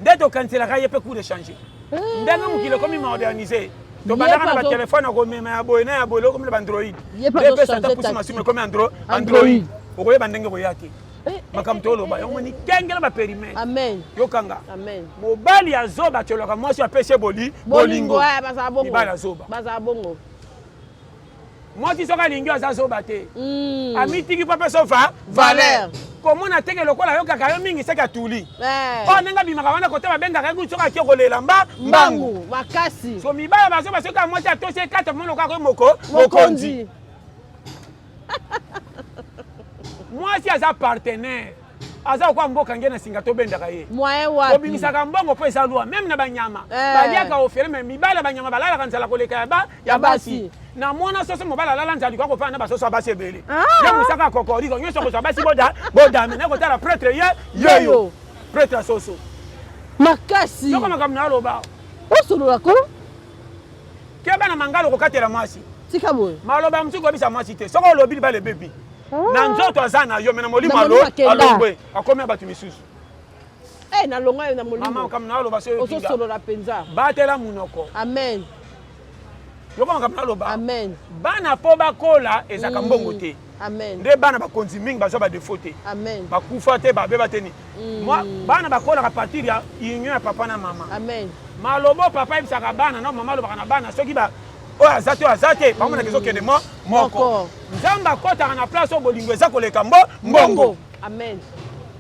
Speaker 1: Nde tokaniselaka ye mpe coup de changer.
Speaker 2: Eh.
Speaker 1: Ndenge mokili ekomi modernisé. Tobandaka na batelefone ya komema ya boye na ya boye lokomi na baandroid. Nde mpe Satan pusi masumu ekomi android. Okoyeba ndenge koya te.
Speaker 2: Eh, eh,
Speaker 1: makambo toloba yango moni kengela baperimetre.
Speaker 2: Amen.
Speaker 1: Yokanga.
Speaker 2: Amen.
Speaker 1: Mobali ya zoba atyolaka mwasi apesi ye boli bolingo.
Speaker 2: Mibali
Speaker 1: ya zoba.
Speaker 2: Bazala bongo.
Speaker 1: Mwasi soki alingi aza zoba te.
Speaker 2: Mm.
Speaker 1: Amitiki mpo apesa va valeur. Komona teke lokola ayokaka yo mingi seke atuli.
Speaker 2: Eh.
Speaker 1: Oyo ndenge abimaka wana kote babengaka ye kutu soki akie kolela mba
Speaker 2: mbangu. Makasi.
Speaker 1: So mibala bazoba soki mwasi atosi ye kata mona lokola moko mokonzi. Mwasi aza partenaire. Aza lokola mboka nge na singa tobendaka ye.
Speaker 2: Moyen wapi?
Speaker 1: Obimisaka mbongo mpo eza loi meme na banyama.
Speaker 2: Eh.
Speaker 1: Baliaka ofele me mibali ya banyama balalaka nzala koleka ya ba ya basi. Na mona soso mobali alala nzala likoka kofanda na basoso ya basi ebele.
Speaker 2: Ah.
Speaker 1: Ye mosaka ya kokoriko nyonso kozwa basi boda bodame na kotala pretre ye yeyo. Pretre ya soso.
Speaker 2: Makasi.
Speaker 1: Yoko makambo na aloba.
Speaker 2: Osolola ko?
Speaker 1: Keba na mangalo kokatela mwasi.
Speaker 2: Tika boye.
Speaker 1: Maloba mosusu koyebisa mwasi te. Soki olobi libala ebebi.
Speaker 2: Ah.
Speaker 1: Na nzoto aza na yo me na molimo
Speaker 2: Na molimo akenda.
Speaker 1: alongwe akomi ya bato misusu.
Speaker 2: Eh, nalongwa yo na molimo.
Speaker 1: Mama makambo na aloba soki oyoki nga.
Speaker 2: Ozosolola mpenza.
Speaker 1: Batela monoko.
Speaker 2: Amen.
Speaker 1: Yoka makambo na aloba.
Speaker 2: Amen.
Speaker 1: Bana mpo bakola ezalaka mbongo te.
Speaker 2: Amen.
Speaker 1: Nde bana bakonzi mingi bazwa ba défaut te.
Speaker 2: Amen.
Speaker 1: Bakufa te, babeba te ni. Moi, bana bakolaka partir ya union ya papa na mama.
Speaker 2: Amen.
Speaker 1: Malobo papa ayebisaka bana na mama alobaka na bana soki ba oyo aza te oyo aza te bamonaka ezokende mo moko. Nzambe akɔtaka na place oyo bolingo eza koleka mbo mbongo.
Speaker 2: Amen.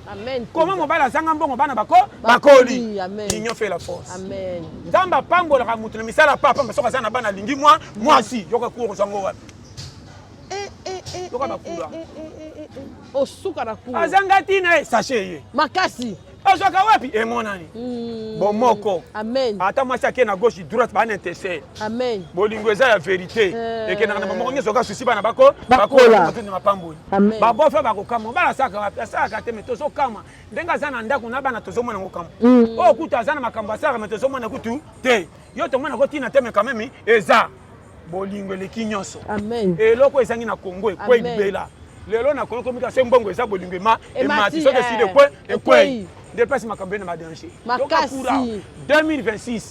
Speaker 2: Amen.
Speaker 1: Comment mobali azanga mbongo bana bako
Speaker 2: Bakoli.
Speaker 1: bakoli.
Speaker 2: Amen.
Speaker 1: L'union fait la force.
Speaker 2: Amen.
Speaker 1: Nzambe apambolaka moto na misala papa pamba soki aza na bana alingi mwa mwasi yoka cour ozango wapi. Yoka bakula.
Speaker 2: Osuka na cour.
Speaker 1: Azanga ntina ye sachet ye.
Speaker 2: Makasi.
Speaker 1: Azwaka wapi emonani. Bomoko.
Speaker 2: Amen.
Speaker 1: Ata mwasi ake na gauche droite ba intercede.
Speaker 2: Amen.
Speaker 1: Bolingo eza ya vérité.
Speaker 2: Eh.
Speaker 1: Ekendaka na bomoko nyonso ka susi bana bako
Speaker 2: Bakola.
Speaker 1: bakola mapamboli.
Speaker 2: Amen.
Speaker 1: Babofa bakokama bala saka wapi asalaka te me tozokama ndenge aza na ndako na bana tozomona ngo kama. Oyo kutu aza na makambo asalaka me tozomona kutu te. Yo tomona ko tina te me quand même eza bolingo eleki nyonso.
Speaker 2: Amen.
Speaker 1: Eloko ezangi na Congo ekwei
Speaker 2: Amen.
Speaker 1: libela. Lelo na Congo komika se mbongo eza bolingo ema
Speaker 2: Emati,
Speaker 1: emati soki esili
Speaker 2: eh,
Speaker 1: ekwe
Speaker 2: ekwei.
Speaker 1: ekwei. Nde place makambo ena ba danger.
Speaker 2: Makasi.
Speaker 1: Yoka kura 2026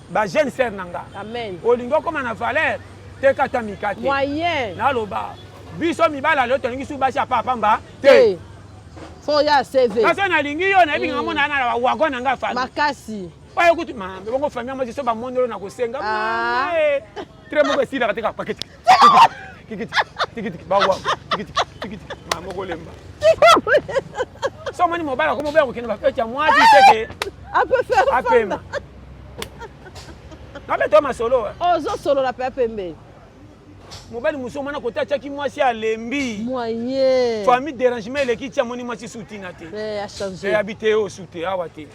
Speaker 1: ba jeune sœur na nga.
Speaker 2: Amen.
Speaker 1: Olingi okoma na valeur teka ata mikate.
Speaker 2: Moyen.
Speaker 1: Naloba biso mibala lelo tolingi su basi ya pamba te.
Speaker 2: Te. Faut ya CV.
Speaker 1: Kasi nalingi yo nayebi nga mona na wagon na nga famille.
Speaker 2: Makasi.
Speaker 1: Oyo kutu ma bongo famille moi so ba mondelo na kosenga.
Speaker 2: Ah.
Speaker 1: Mama eh. Très moko esilaka te kaka paketi. Tikiti tikiti ba wa tikiti tikiti ma moko lemba. So moni mobala ko mobela kokende ba fete ya mwasi seke
Speaker 2: Ape faire
Speaker 1: apema. Nabe to masolo.
Speaker 2: Ozosolola pe pembe.
Speaker 1: Mobali mosusu omona kote atiaki mwasi alembi.
Speaker 2: Moyen.
Speaker 1: Famille dérangement eleki ti amoni mwasi su tina te.
Speaker 2: Eh, a changer.
Speaker 1: Eh, abi te oyo su te awa te.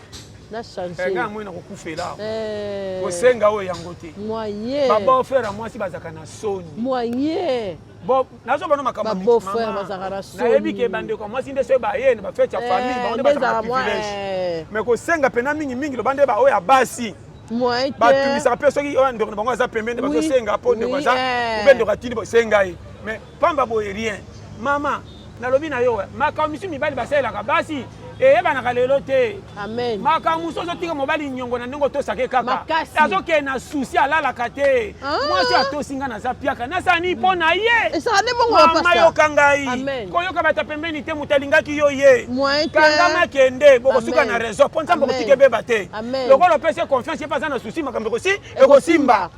Speaker 2: Na changer.
Speaker 1: Eh, ngai amoni nakokufela awa.
Speaker 2: Eh.
Speaker 1: Kosenga oyo yango te.
Speaker 2: Moyen.
Speaker 1: Ba beau frère ya mwasi bazalaka na soni.
Speaker 2: Moyen.
Speaker 1: Bon, nazo bana makambo
Speaker 2: Ba beau frère bazalaka na soni.
Speaker 1: Nayebi ke bandeko ya mwasi nde soki baye na ba fete ya
Speaker 2: eh,
Speaker 1: famille bango nde bazalaka na privilège.
Speaker 2: Eh.
Speaker 1: Mais kosenga pena mingi mingi loba nde ba oyo ya basi.
Speaker 2: Moyen te.
Speaker 1: Batungisaka mpe soki oyo ndeko na bango aza pembeni nde bazosenga mpo ndeko aza
Speaker 2: eh.
Speaker 1: ube ndeko atindi bosenga ye. Mais pamba boye rien. Mama, nalobi na yo makambo misusu mibali basalelaka basi eyebanaka lelo te.
Speaker 2: Amen.
Speaker 1: Makambo mosusu ozotika mobali nyongo na ndenge otosaka ye kaka.
Speaker 2: Makasi.
Speaker 1: Azokende na souci alalaka te.
Speaker 2: Ah.
Speaker 1: Mwasi atosi nga naza piaka nasala nini mpo na ye?
Speaker 2: Ezala nde bongo ya
Speaker 1: Mama
Speaker 2: pasteur.
Speaker 1: yoka ngai.
Speaker 2: Amen.
Speaker 1: Koyoka bato ya pembeni te moto alingaki yo ye.
Speaker 2: Moyen te.
Speaker 1: Kangama kende bokosuka
Speaker 2: Amen.
Speaker 1: na raison mpo Nzambe
Speaker 2: Amen.
Speaker 1: akotika ebeba te.
Speaker 2: Amen.
Speaker 1: Lokola opesi ye confiance ye mpe aza na souci makambo ekosi ekosimba.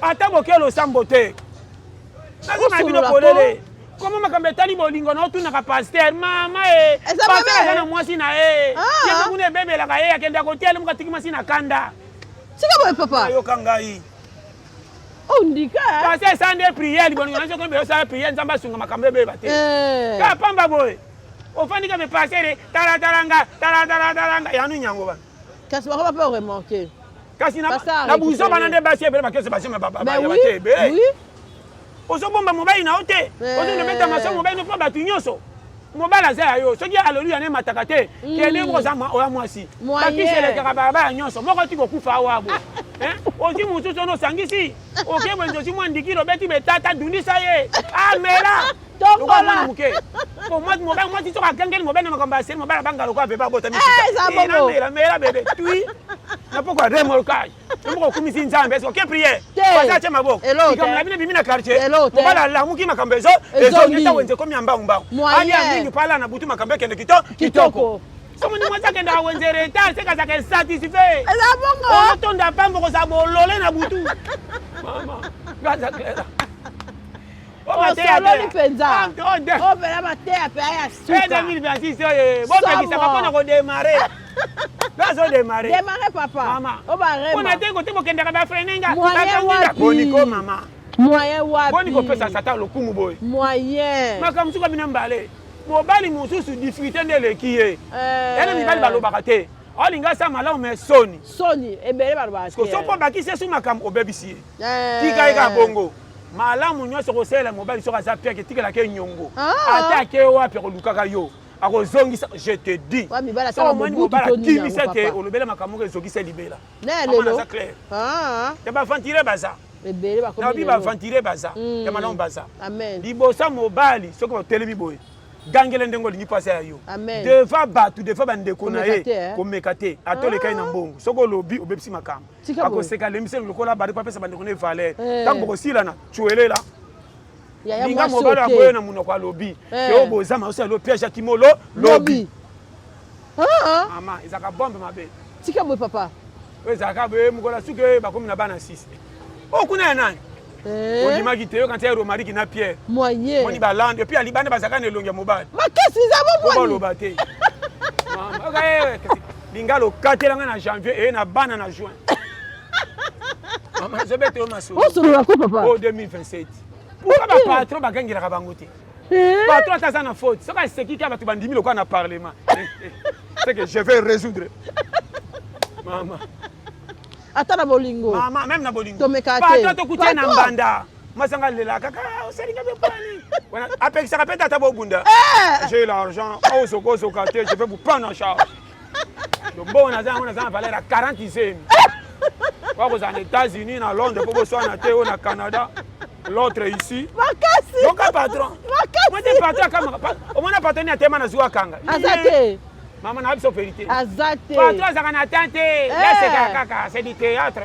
Speaker 1: Ata boke losambo te. Nazomona bino
Speaker 2: Osolola
Speaker 1: polele. Koma makambo etali bolingo na otunaka pasteur mama e
Speaker 2: Eza
Speaker 1: pasteur
Speaker 2: mabe.
Speaker 1: aza na mwasi na ye
Speaker 2: Ah.
Speaker 1: ye mpe kuna ebebelaka ye akendaka kotia ye moko atiki mwasi na kanda.
Speaker 2: Tika boye papa.
Speaker 1: Ayoka ngai.
Speaker 2: Ondika. Eh?
Speaker 1: Pasteur esa nde prière bolingo na soki osala prière Nzambe asunga makambo ebeba te.
Speaker 2: Eh.
Speaker 1: Kaka pamba boye. Ofandi kaka pasteur tala tala nga tala tala tala nga yanu nyango bana.
Speaker 2: Kasi bakoma mpe oremorke.
Speaker 1: Kasi na
Speaker 2: Pasteur
Speaker 1: na buzoba na
Speaker 2: récupéré.
Speaker 1: nde basi ebele bakese basi ba ba
Speaker 2: Mais
Speaker 1: ba
Speaker 2: oui,
Speaker 1: te ebele.
Speaker 2: oui.
Speaker 1: Ozobomba mobali na yo te.
Speaker 2: Eh.
Speaker 1: Ozongi beta maso mobali no mpo bato nyonso. Mobali aza ya yo soki aleluya ne mataka te kende oza oya mwasi.
Speaker 2: Moyen.
Speaker 1: Bakisi elekaka balabala nyonso moko ti kokufa awa bo. Hein? Ozwi mosusu ono osangisi oke boye ozwi mwa ndikili obeti betata dundisa ye amela
Speaker 2: Tombola.
Speaker 1: lokola mwana moke. Po mwasi mobali mwasi soki akangeli mobali na makambo ya seri mobali abanga lokola bebe abotami
Speaker 2: Eh, eza
Speaker 1: sika.
Speaker 2: bongo.
Speaker 1: Mela mela bebe tui na pokwa remorquage. Yo moko okumisi Nzambe est-ce que oke prière?
Speaker 2: Te.
Speaker 1: Pasteur atie maboko.
Speaker 2: Eloko te.
Speaker 1: Likambo na bino ebimi na quartier.
Speaker 2: Eloko te.
Speaker 1: Mobali alamuki makambo ezo
Speaker 2: Ezongi.
Speaker 1: ezongi ata wenze ekomi ya mbangu mbangu.
Speaker 2: Moyen.
Speaker 1: Alia mingi po alala na butu makambo ekende kito
Speaker 2: Kitoko.
Speaker 1: kitoko. Soki mwasi akendaka wenze retard seke azalaka insatisfait.
Speaker 2: Eza bongo.
Speaker 1: Ozotonda pamba okozala bolole na butu. Mama, nga aza clair.
Speaker 2: Osololi mpenza. Oyo mpena mateya mpe ya suka.
Speaker 1: 2026 oyo bopekisaka
Speaker 2: Somo.
Speaker 1: mpona kodemare. Nga azodemare.
Speaker 2: Démarre papa.
Speaker 1: Mama.
Speaker 2: Oyo barema.
Speaker 1: Mpona te kote bokendaka bafrene nga.
Speaker 2: Moyen
Speaker 1: Bakangi nga.
Speaker 2: wapi?
Speaker 1: Boni ko mama.
Speaker 2: Moyen wapi?
Speaker 1: Boni kopesa satan lokumu boye.
Speaker 2: Moyen.
Speaker 1: Makambo mosusu bino mbale. Mobali mosusu difficulté nde eleki ye.
Speaker 2: Eh.
Speaker 1: Ene mibali balobaka te. Olinga asala malamu mais soni.
Speaker 2: Soni ebele balobaka te.
Speaker 1: Soki mpo obakisi ye su makambo obebisi ye.
Speaker 2: Eh.
Speaker 1: Tika ye kaka bongo. Malamu nyonso kosalela mobali soki aza piake tikelaka ye nyongo.
Speaker 2: Ah.
Speaker 1: Ata ake wapi akolukaka yo. Akozongisa je te dis.
Speaker 2: Wa mibali
Speaker 1: Soki
Speaker 2: asala
Speaker 1: omoni
Speaker 2: mobutu
Speaker 1: mobali
Speaker 2: to nini yango,
Speaker 1: akimisa te
Speaker 2: papa.
Speaker 1: olobela makambo moko ezokisa libela.
Speaker 2: Na ya
Speaker 1: Mama
Speaker 2: lelo.
Speaker 1: naza clair.
Speaker 2: Ah.
Speaker 1: Ya baaventurier baza.
Speaker 2: Ebele bakomi
Speaker 1: Nabi
Speaker 2: lelo.
Speaker 1: baaventurier baza. Ya malamu baza.
Speaker 2: Amen.
Speaker 1: Liboso ya mobali soki otelemi boye gangele ndenge olingi mpasi ya yo.
Speaker 2: Amen.
Speaker 1: Devant bato devant bandeko na
Speaker 2: Komeka
Speaker 1: ye
Speaker 2: te, eh.
Speaker 1: komeka te ata olekai na mbongo soki olobi obebisi makambo
Speaker 2: Tika boye.
Speaker 1: akoseka alembisi lokola bari po apesa bandeko na ye valeur
Speaker 2: Eh.
Speaker 1: ntango bokosilana cuelela
Speaker 2: Yaya
Speaker 1: linga
Speaker 2: mwasi
Speaker 1: mobali
Speaker 2: oke.
Speaker 1: aboye na monoko alobi
Speaker 2: Eh.
Speaker 1: ke oyo bozama osala lo piège ya kimolo lobi
Speaker 2: Lobi. Ah.
Speaker 1: mama ezalaka bombe mabe
Speaker 2: Tika boye papa.
Speaker 1: oyo ezalaka boye mokolo ya suki oyo bakomi na bana 6 oyo kuna ya nani
Speaker 2: Eh.
Speaker 1: ondimaki te yokanti ya romariki na pierre
Speaker 2: Moyen.
Speaker 1: moni balande epuis alibanda bazalaka na elongi ya mobali
Speaker 2: Makasi eza
Speaker 1: po
Speaker 2: bomwani.
Speaker 1: baloba te Mama, oka, eh, kasi lingala okatelanga na janvier eye na bana na juin mama ezobeta yo masolo
Speaker 2: Osolola ko papa.
Speaker 1: oyo 2027 pourquoi bapatron bagangelaka bango te
Speaker 2: Eh.
Speaker 1: patron ata aza na faute soki aseki kaka bato bandimi lokola na parlement c'est que je vais résoudre mama
Speaker 2: Ata na bolingo.
Speaker 1: mama même na bolingo
Speaker 2: Tomeka te.
Speaker 1: patron tokutia na
Speaker 2: Patron.
Speaker 1: mbanda masanga alelaka kaka osalinga mpe mpani wana apekisaka mpe tata bobunda j'ai l'argent ozoka ozoka te je vais vous prendre en charge donc mbongo naza yango naza na valeur ya 40 zemi wakozala na États-Unis na Londres mpo boswana te oyo na Canada l'autre ici
Speaker 2: Makasi.
Speaker 1: yoka patron
Speaker 2: Makasi.
Speaker 1: moi te patron akamaka omona patron ni atema na zuwa kanga
Speaker 2: Aza te.
Speaker 1: mama na biso vérité
Speaker 2: Aza te.
Speaker 1: patron azalaka na temps te yasekaka kaka c'est du théâtre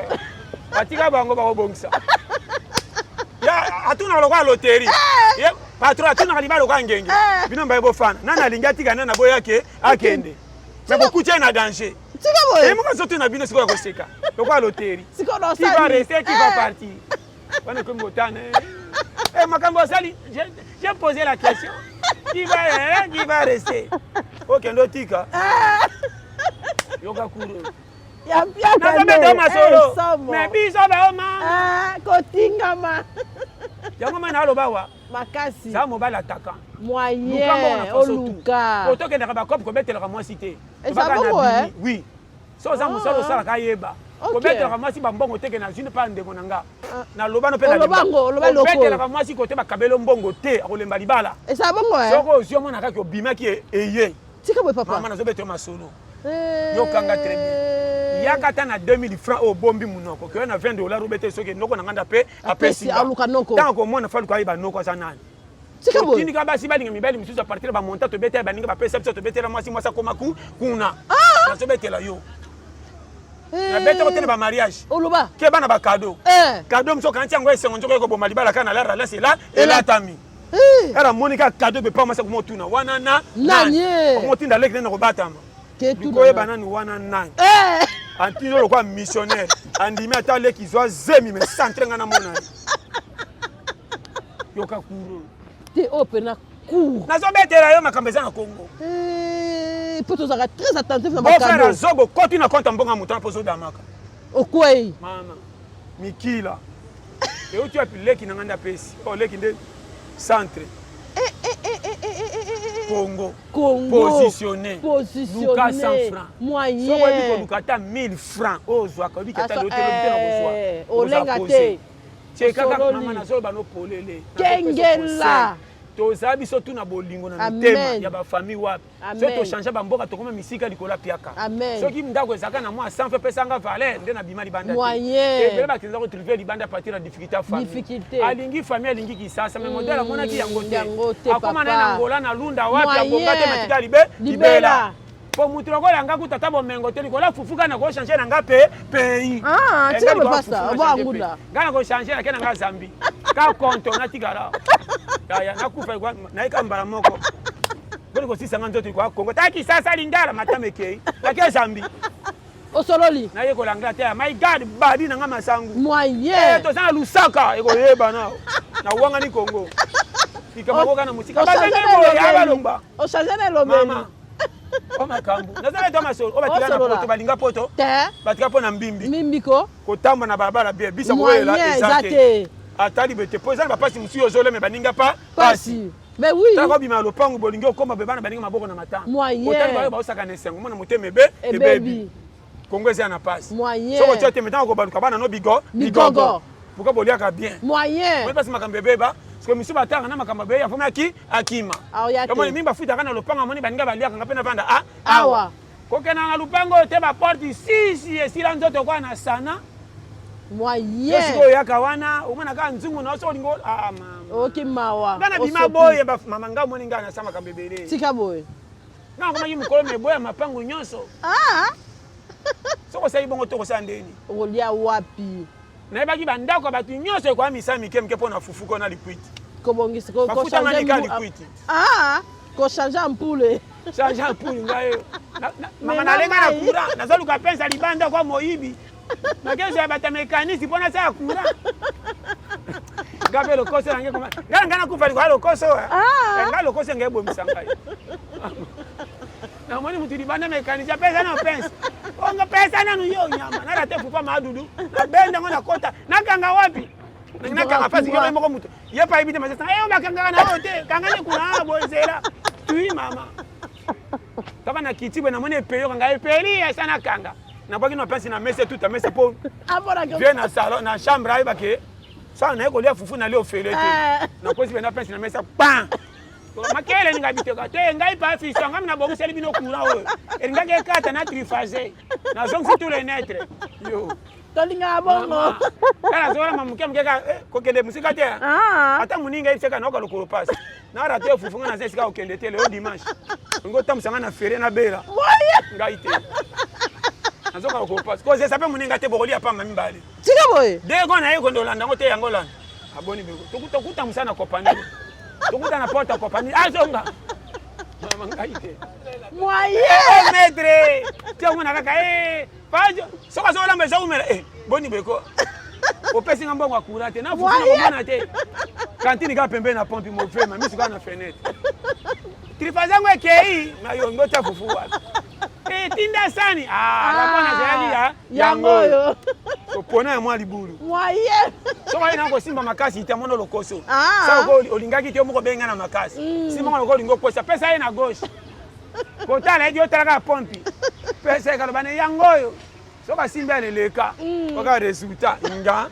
Speaker 1: batika bango bakobongisa Ya, atunaka lokola loterie Ye, patron atunaka libala lokola ngenge bino mbaye bofana nani alingi atika nani aboyi ake akende me bokuti ye na danger
Speaker 2: Tika boye.
Speaker 1: ye moko azotuna bino sikoyo ya koseka lokola loterie
Speaker 2: Sikoyo na
Speaker 1: qui va
Speaker 2: osali.
Speaker 1: rester qui va
Speaker 2: Eh.
Speaker 1: partir wana ekomi botana eh. Eh, makambo osali j'ai j'ai posé la question qui va eh, qui va rester okende otika yoka kuro
Speaker 2: Ya mpiaka
Speaker 1: nazobeta
Speaker 2: nde.
Speaker 1: masolo
Speaker 2: Eh, somo.
Speaker 1: me biso baoma
Speaker 2: Ah, kotingama.
Speaker 1: Yango mai naloba awa.
Speaker 2: Makasi.
Speaker 1: Za mobali ataka.
Speaker 2: Moyen oluka.
Speaker 1: Otokendaka bakope kobetelaka mwasi te.
Speaker 2: Eza bongo eh?
Speaker 1: Oui. So oza mosala osalaka ayeba. Kobetelaka mwasi bambongo te ke nazwi mpa ndeko na nga. Ah. Naloba no mpe
Speaker 2: nakobetelaka
Speaker 1: mwasi kote bakabelo mbongo te akolemba libala.
Speaker 2: Eza bongo eh?
Speaker 1: Soki ozwi omona kaka obimaki eye.
Speaker 2: Tika boye papa.
Speaker 1: Mama nazobetela masolo. Yokanga très bien. Yaka ata na 2000 francs oyo obombi monoko keya na 20 dollars obete soki noko na nga nde ape apesi
Speaker 2: aluka noko.
Speaker 1: Ntango komona fa aluka ayeba noko aza nani.
Speaker 2: Tika boye.
Speaker 1: Tindika basi balinga mibali misusu a partir ba montant tobetela baninga bapesa biso tobetela mwasi mwasi akoma ku kuna. Ah! Nazobetela yo. Eh. Nabeta ko te na ba mariage.
Speaker 2: Oloba.
Speaker 1: Ke bana ba cadeau.
Speaker 2: Eh.
Speaker 1: Cadeau mosusu okanisi yango esengo nzoka ekoboma libala kaka na lara lasi ela elatami. Ela moni kaka cadeau bepa mwasi akoma otuna wana na
Speaker 2: nani?
Speaker 1: Okomotinda leki nene kobatama. Likoyeba nani wana nani?
Speaker 2: Eh.
Speaker 1: Antindi oyo lokola missionnaire andimi ata leki zwa zemi mais centre nga namona ye. Yoka kuro.
Speaker 2: Te oyo pena cour.
Speaker 1: Nazobetela yo makambo eza na Congo.
Speaker 2: Eh, po tozalaka très attentif na makambo.
Speaker 1: Bofrère azobo koti na compte ya mbongo ya moto wana mpo ozodamaka.
Speaker 2: Okwei.
Speaker 1: Mama mikila euti wapi leki na ngai nde apesi oyo leki nde centre.
Speaker 2: Eh, eh, eh, eh, eh, eh, eh, eh.
Speaker 1: Congo.
Speaker 2: Congo.
Speaker 1: Positionné.
Speaker 2: Positionné.
Speaker 1: Luka 100 francs.
Speaker 2: Moyen.
Speaker 1: Soki oyebi koluka ata 1000 francs oyo ozwaka oyebi ata lote lobi te na kozwa.
Speaker 2: Olenga te.
Speaker 1: Tie kaka mama nazoloba no polele.
Speaker 2: Kengela.
Speaker 1: Toza biso tu na bolingo na mitema ya ba famille wapi. Soki to changer ba mboka tokoma misika likolo ya piaka. Soki ndako ezalaka na mwa 100 francs pesa nga valeur nde nabima libanda
Speaker 2: te.
Speaker 1: Ebele bakenda ko trouver libanda à partir ya difficulté ya famille. Alingi famille alingi Kisasa mais modèle amonaki yango
Speaker 2: te.
Speaker 1: Akoma na ye na Angola na Lunda wapi abonga te matika libe libela. Po mutu lokola nga kutu ata bomengo te likolo ya fufu kaka nako changer na nga pe pays.
Speaker 2: Ah, tika boye pasta, obo angula.
Speaker 1: Nga nako changer nake na nga Zambie. Ka konto natikala. Yaya nakufa nayeka mbala moko. Boni kosisa nga nzoto likolo ya Congo. Ta Kisasa lingala matama ekei. Nake Zambie.
Speaker 2: Osololi.
Speaker 1: Nayekola anglais te. My God, badi na nga masangu.
Speaker 2: Moyen.
Speaker 1: Eh, toza na Lusaka ekoyeba na. Na wangani Congo. Likambo yango kaka na mosika. Bazangi boye abalongba.
Speaker 2: Ochange na elobeli.
Speaker 1: Mama. O makambo. Naza beta masolo. O batika na poto balinga poto.
Speaker 2: Te.
Speaker 1: Batika mpo na mbimbi.
Speaker 2: Mbimbi ko.
Speaker 1: Kotamba na balabala bien. Bisa koyela eza te. Atali bete po eza na bapasi mosusu ozoleme baninga pa
Speaker 2: pasi. Mais oui.
Speaker 1: Tango obima lopango bolingi okoma be bana baninga maboko na matama.
Speaker 2: Moyen.
Speaker 1: Otali bayo baosaka na esengo mona motema ebe ebebi. Congo eza na pasi.
Speaker 2: Moyen.
Speaker 1: Soko tia te metanga kobaluka bana no bigo
Speaker 2: bigogo.
Speaker 1: Pourquoi boliaka bien?
Speaker 2: Moyen.
Speaker 1: Moi pasi makambo ebeba. Parce que misu batanga na makambo ebeba ya fomaki akima.
Speaker 2: Omoni
Speaker 1: mingi bafutaka na lopango amoni baninga baliaka nga mpe navanda a
Speaker 2: awa.
Speaker 1: Kokenda na lupango oyo te ba porte sisi esila nzoto kwa na sana.
Speaker 2: Moyen.
Speaker 1: Sikoyo oyaka wana omona kaka nzungu na oso olingo ah mama.
Speaker 2: Oki mawa.
Speaker 1: Nga na bima boye ba mama nga omoni nga na sa makambo ebele.
Speaker 2: Tika boye.
Speaker 1: Nga nakomaki mokolo me boya mapango nyonso.
Speaker 2: Ah.
Speaker 1: Soki osali bongo to kosala ndeni.
Speaker 2: Okolia wapi?
Speaker 1: Nayebaki bandako ya bato nyonso ekoya misala mike mike mpo na fufu ko na likwiti.
Speaker 2: Kobongisa ko
Speaker 1: Bafuta nga nika likwiti.
Speaker 2: Ah, ko changer ampoule.
Speaker 1: Changer ampoule ngai. Mama nalenga na courant, nazoluka pensa libanda kwa moyibi. Nakezo ya bata mécanisme mpo nasala courant. Nga mpe lokoso na ngai koma. Nga nga nakufa likolo lokoso.
Speaker 2: Ah.
Speaker 1: Nga lokoso ngai ebomisa ngai. Namoni mutu libanda mécanicien apesa na pince. Onga pesa nanu yo nyama. Na rate fupa madudu. Nabenda ngo nakota. Nakanga wapi? Nakanga fasi yo moko mutu. Ye pa yebi te masasa. Eh bakangaka na yo te. Kanga ne kuna boye zela. Tui mama. Kaka na kiti boye namoni epeyo kanga epeli esa nakanga. Nabwaki na pince na mesa tuta mesa po. Vie na salon na chambre ayeba ke sala naye kolia fufu na ofele te. Nakosi pe na pince na mesa pan. Makele elinga biteka te ngai pa fiso ngai nabongiseli bino courant oyo elingaki ekata na triphasé nazongisi tous les netre yo
Speaker 2: tolingaka bongo
Speaker 1: kala azolama moke moke kaka eh, kokende mosika te
Speaker 2: ah.
Speaker 1: ata moninga yebisaka nayoka lokolo pasi na rate fufu ngai naza esika kokende te lelo dimanche olingi otambwisa ngai na ferie nabela ngai te nazoka lokolo pasi kozesa mpe moninga te bokolia pamba mibale
Speaker 2: tika boye
Speaker 1: deko naye konde olanda yango te yango olanda aboni beko tokuta mosala na kopani tokuta na porte ya kopani azonga mama ngai te
Speaker 2: moyen
Speaker 1: eh, maître ti omona kaka eh, pajo soki azolamba ezoumela eh, boni beko opesi nga mbongo ya courant te nafufu nakomona te kantine kaka pembeni na pompe mofema misu kaka na fenêtre trifaze yango ekei nayo ngotya fufu wapi etinda sani ah, rapport nazalaki ya
Speaker 2: yango oyo.
Speaker 1: Kopona ya mwa libulu.
Speaker 2: Moyen.
Speaker 1: Soki oye na kosimba makasi te mono lokoso.
Speaker 2: Ah.
Speaker 1: Soki olingaki te moko benga na makasi. Simba ngo lokola olingi okwesa pesa ye na gauche. Kotala ye otala kaka pompi. Pesa ye kaloba ne yango oyo. Soki asimbi aleleka. Oka resultat nga.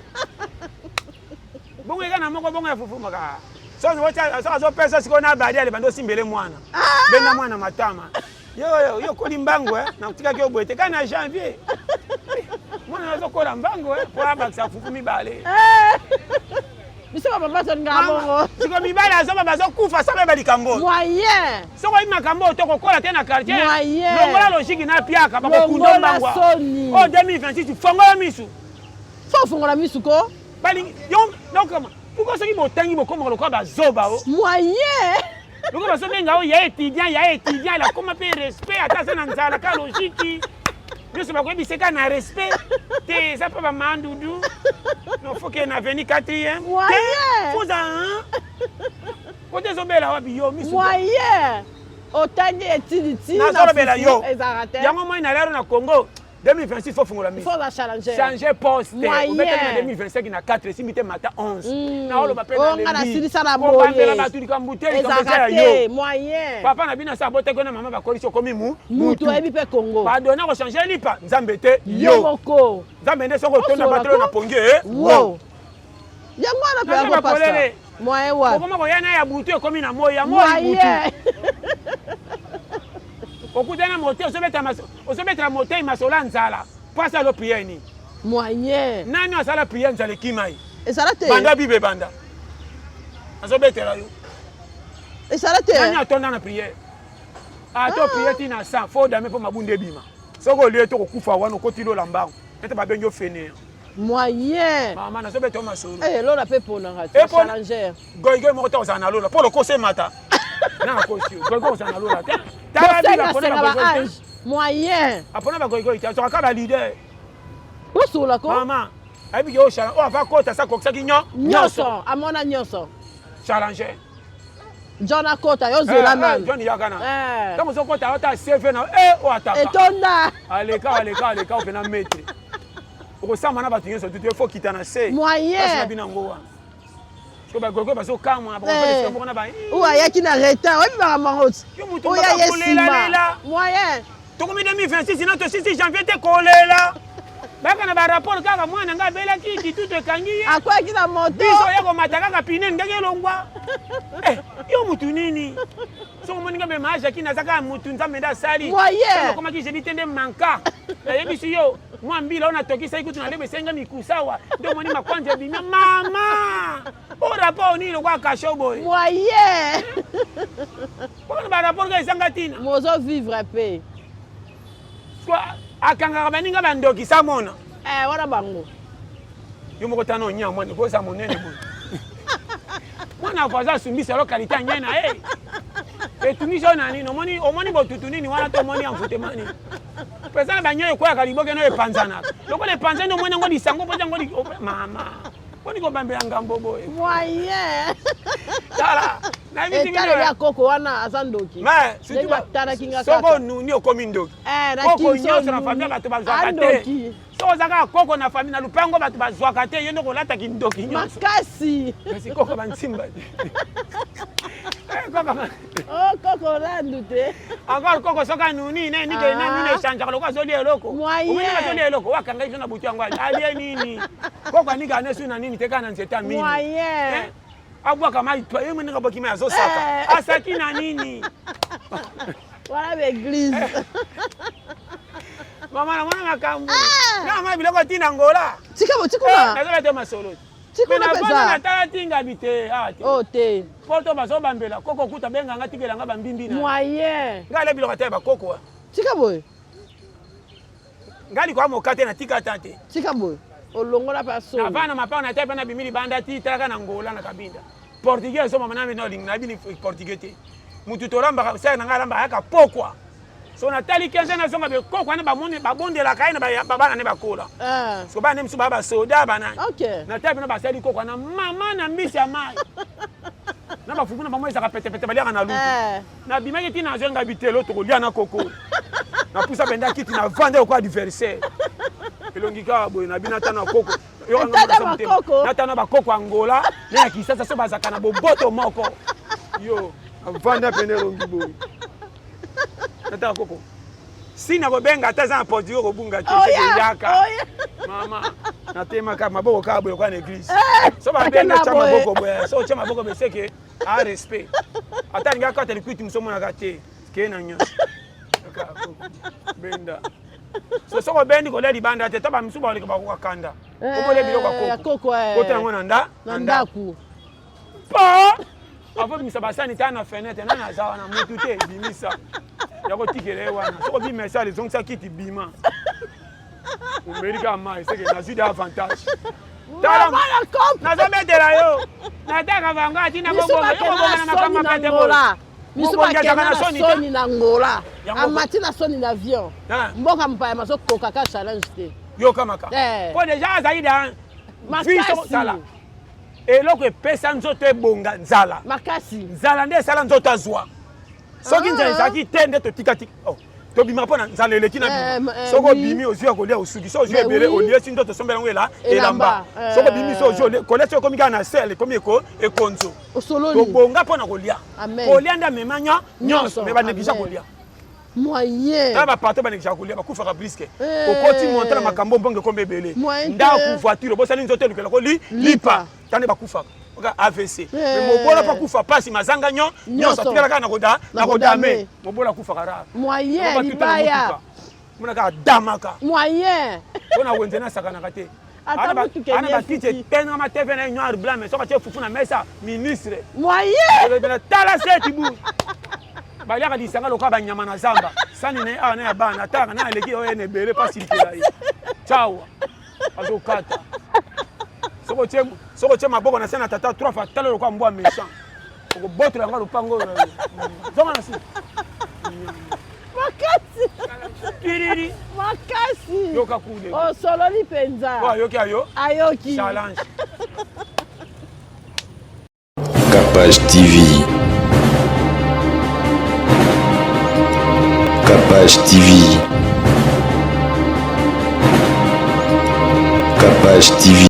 Speaker 1: Bongo eka na moko bongo ya fufu maka. Soki soki azopesa sikoyo na badi ale bando osimbele mwana. Benga mwana matama. Yo yo yo koli mbangu eh nakutikaki yo boye te kaka na janvier. Mwana azokola mbangu eh po abakisa fufu mibale.
Speaker 2: Biso ba papa tolingaka bongo.
Speaker 1: Sikoyo mibali azoba bazokufa sa bayeba likambo oyo.
Speaker 2: Moyen.
Speaker 1: Soki oyebi makambo oyo tokokola te na quartier.
Speaker 2: Moyen.
Speaker 1: Longola logique na piaka bakokunda
Speaker 2: Longola
Speaker 1: mbangu.
Speaker 2: soni.
Speaker 1: Oyo 2026 fongola misu.
Speaker 2: Faut ofungola misu ko.
Speaker 1: Balingi yo nakoma. Pourquoi soki botangi bokomaka lokola bazoba o?
Speaker 2: Moyen.
Speaker 1: Lokola bazobenga oyo ya étudiant ya étudiant akoma mpe respect ata aza na nzala ka logique. Nyonso bakoyebisa kaka na respect te eza mpe bamandudu. Non faut que na avenue 4e.
Speaker 2: Moyen.
Speaker 1: Foza kote ezobela wapi yo misu.
Speaker 2: Moyen. Otangi etidi ti na
Speaker 1: Nazolobela yo.
Speaker 2: fufu ezalaka te.
Speaker 1: Yango moi na lero na Congo 2026 faut fungola miso.
Speaker 2: Faut oza challenger.
Speaker 1: Changer poste.
Speaker 2: Moyen.
Speaker 1: Obetaki na 2025 na 4 esimbi te mata 11. Naoloba mpe
Speaker 2: Oh, nga nasilisa na boye.
Speaker 1: Kobandela bato likambo te likambo eza
Speaker 2: Ezalaka
Speaker 1: ya
Speaker 2: te.
Speaker 1: yo.
Speaker 2: Moyen.
Speaker 1: Papa na bino asi abotaki yo na mama bakolisi okomi mu
Speaker 2: Mutu ayebi mpe Congo.
Speaker 1: Pardon ko changer lipa Nzambe te
Speaker 2: Yo
Speaker 1: yo.
Speaker 2: moko.
Speaker 1: Nzambe nde soki otonda
Speaker 2: Osola
Speaker 1: batelo
Speaker 2: ko?
Speaker 1: na pongi eh.
Speaker 2: Wo. Yango wana mpe
Speaker 1: Naza
Speaker 2: yango pasteur.
Speaker 1: bakolele.
Speaker 2: Moyen wapi?
Speaker 1: Okoma koya na ya butu ekomi na moi ya moi butu.
Speaker 2: Moyen.
Speaker 1: Okutana mote ozobeta ozobetela motei masolo ya nzala. Po asala prière nini?
Speaker 2: Moyen.
Speaker 1: Nani asala prière nzala ekima ye?
Speaker 2: Ezala te.
Speaker 1: Banda bible ebanda. Azobetela yo.
Speaker 2: Ezala te.
Speaker 1: Nani atonda na prière? Ata ah. prière ti na 100 faut dame mpo mabunda ebima. Soki olie to kokufa wana okoti lola mbangu. Ete babengi yo fainéant.
Speaker 2: Moyen.
Speaker 1: Mama nazobeta yo masolo.
Speaker 2: Eh lola pe ponaka te. Challenger.
Speaker 1: Goigoi moko te ozala na lola mpo lokoso emata. Na nakosi yo. Goigoi ozala na lola te. Tala bible apona
Speaker 2: Bosenga
Speaker 1: ba
Speaker 2: ba
Speaker 1: goigoi te.
Speaker 2: âge. Moyen.
Speaker 1: Apona ba goigoi te. Azwaka ba leader.
Speaker 2: Osola ko.
Speaker 1: Mama ayebi ke oyo oyo ava kota sa akokisaki nyo
Speaker 2: Nyonso. Amona nyonso.
Speaker 1: Challenger.
Speaker 2: John akota yo zela nanu.
Speaker 1: John yaka na.
Speaker 2: Eh.
Speaker 1: Ntango ozokota ota CV na eh oyo ataka.
Speaker 2: Etonda.
Speaker 1: Aleka aleka aleka okenda maître. Okosamba na bato nyonso tutu faut kita na se.
Speaker 2: Moyen.
Speaker 1: Kasi na bino yango wana. Soki bagogo bazokamwa bakofanda moko na ba.
Speaker 2: Oyo ayaki na retard oyebi makambo yango ti.
Speaker 1: Yo moto
Speaker 2: Oyo
Speaker 1: moko
Speaker 2: aye
Speaker 1: kolela
Speaker 2: nsima.
Speaker 1: lela.
Speaker 2: Moyen.
Speaker 1: Tokomi 2026 na tosisi janvier te kolela. Baka na ba rapport kaka mwana nga abelaki kitutu ekangi ye.
Speaker 2: Akweyaki na moto.
Speaker 1: Biso ya komata kaka pine ndenge elongwa. Eh, yo mutu nini? Soki omoni nga mema Jackie naza kaka mutu Nzambe nde asali.
Speaker 2: Moyen.
Speaker 1: Okomaki jeudi te nde manka. Nayebisi yo mwa mbila oyo natokisaki kutu na lebo esenga mikusawa nde omoni makwanja ebimi mama. O rapport nini lokola kasho boye?
Speaker 2: Moyen.
Speaker 1: Pona ba rapport ka ezanga tina.
Speaker 2: Mozo vivre pe.
Speaker 1: Akangaka baninga bandoki samona.
Speaker 2: Eh wana bango.
Speaker 1: Yo moko tana onya mwana koza monene boye. Mwana voisin asumbisa yo qualité ya nye na ye. Etungisi yo na nini? Omoni omoni botutu nini wana to omoni envoûtement nini? Pesa na banyo ekweyaka liboke no epanzanaka. Lokola epanzani omoni yango lisango mpo yango mama. Boni kobambela ngambo boye.
Speaker 2: Moyen.
Speaker 1: Tala. Nayebi
Speaker 2: Etaleli ya koko wana aza ndoki.
Speaker 1: Mais surtout
Speaker 2: Ndenge atalaki nga
Speaker 1: soko
Speaker 2: kaka.
Speaker 1: onuni okomi ndoki.
Speaker 2: Eh, na
Speaker 1: Koko
Speaker 2: kinso
Speaker 1: nyonso na
Speaker 2: onuni.
Speaker 1: famille bato bazwaka te.
Speaker 2: Andoki.
Speaker 1: Soki oza kaka koko na famille na lupango bato bazwaka te yo nde kolata kindoki nyonso.
Speaker 2: Makasi.
Speaker 1: Kasi koko bansimba te. Eh, koko ba-
Speaker 2: Oh, koko landu te.
Speaker 1: Encore koko soki anuni na nini
Speaker 2: Ah.
Speaker 1: na nini echangeaka lokola azolia eloko.
Speaker 2: Moyen.
Speaker 1: Omoni azolia eloko wakanga biso na butu yango alie nini. Koko anika anesu na nini te kaka na nzete ya mino.
Speaker 2: Moyen.
Speaker 1: Eh? Abwaka mai to ye moninga abwaki mai azosaka.
Speaker 2: Eh.
Speaker 1: Asaki na nini?
Speaker 2: Wana ba église.
Speaker 1: Mama namona makambo. Na mama biloko tina Angola.
Speaker 2: Tika bo tikuna.
Speaker 1: Nazala te masolo.
Speaker 2: Tikuna peza.
Speaker 1: Natala tinga bite awa te.
Speaker 2: Oh te.
Speaker 1: Poto bazobambela koko kuta benga nga tikela nga bambimbi na.
Speaker 2: Moyen.
Speaker 1: Ngai ale biloko ata ya bakoko. wa.
Speaker 2: Tika boye.
Speaker 1: Ngai likoya mokate na tika ata te.
Speaker 2: Tika boye. Olongola pa soni.
Speaker 1: Navanda mapango na te mpe nabimi libanda ti talaka na Angola na Kabinda. Portugais ezomama na mino olingi nayebi ni portugais te. Mutu tolambaka sere na ngai alamba ayaka pokwa. So natali 15 nazonga be koko wana bamoni babondelaka ye na ba bana ne bakola.
Speaker 2: Ah.
Speaker 1: So bana ne mosusu baya basoda banani.
Speaker 2: Ok.
Speaker 1: Natali bino basali koko wana mama na mbisi ya mai. Na bafufu na bango ezalaka petepete baliaka na lutu.
Speaker 2: Eh.
Speaker 1: Nabimaki ti nazwi ngai bitelo tokolia na koko. Napusa benda kiti na vanda lokola adversaire. Elongi kaka boye na bino ata na koko. Nata na bakoko Angola na ya Kisasa so bazaka na boboto moko. Yo avanda pene elongi boye. Nata koko. Si nakobenga ata eza na portugais kobunga te oh, yaka. Oh, Mama natemaka maboko kaka boye lokola na église. Eh, so babenga tya maboko boye, so otya maboko boye seke a respect. Ata alingi akata likwiti mosu omonaka te. Kee na nyonso. Benda. So soko obendi kolia libanda te, to bamisusu baleka bakoka kanda. Eh, Okolia biloko ya koko.
Speaker 2: Eh.
Speaker 1: Kota yango na nda,
Speaker 2: na ndako.
Speaker 1: Po avobimisa basani ta na fenêtre nani aza wana mutu te bimisa ya kotikela ye wana soko bimesa lezongisa kiti bima omeli kaka mai seke nazwi de avantage tala nazobetela yo nataka bango atina kobonga na makambo pete bola
Speaker 2: misu bakenda na soni na Angola amati na soni na avion mboka mopaya mazokoka ka challenge te
Speaker 1: yokamaka mpo eh. deja azali da makasi eloko epesa nzoto ebonga nzala
Speaker 2: makasi
Speaker 1: nzala nde esala nzoto azwa soki nzala ah. ezalaki te nde totika oh, tobima mpo na nzala eleki na bima eh, eh, soki obimi ozwi ya kolia osuki soki ozwi ebele oliesi nzoto osombela yango ela elamba soki obimi so ozwi kolia soki ekomi kaka na sele ekomi ekonzo tobonga mpo na kolia kolia nde amema nyonso me baneglige kolia
Speaker 2: moyen
Speaker 1: na bapato banegligaka kolia bakufaka briske eh. okoti monta na makambo mbongo ekomi ebele ndako voiture obosani nzoto elukela ko lipa tande bakufaka oka avc eh. mais mobola mpo akufa mpasi mazanga nyo nyonso atikala kaka na kodame mobola akufaka rare
Speaker 2: moyen libaya
Speaker 1: mona kaka damaka
Speaker 2: moyen
Speaker 1: mpo na wenze nasakanaka te ana bakiti etengama te ve na ye noir blanc mais soki atie fufu na mesa ministre
Speaker 2: moyen
Speaker 1: tala seti bu baliaka lisanga lokola banyama na zamba sani na ye awa na ya bana atalaka na aleki oyo na ebele mpasi likela ye cawa azokata soki otie maboko na se na tata trois fois tala lokola mbwa méchant okobotola yango lopango oyo zonga na si
Speaker 2: makasi
Speaker 1: piriri
Speaker 2: makasi
Speaker 1: yoka kude
Speaker 2: osololi mpenza
Speaker 1: oyo ayoki ayo
Speaker 2: ayoki
Speaker 1: challenge
Speaker 6: Capage TV. Capage TV. Capage TV.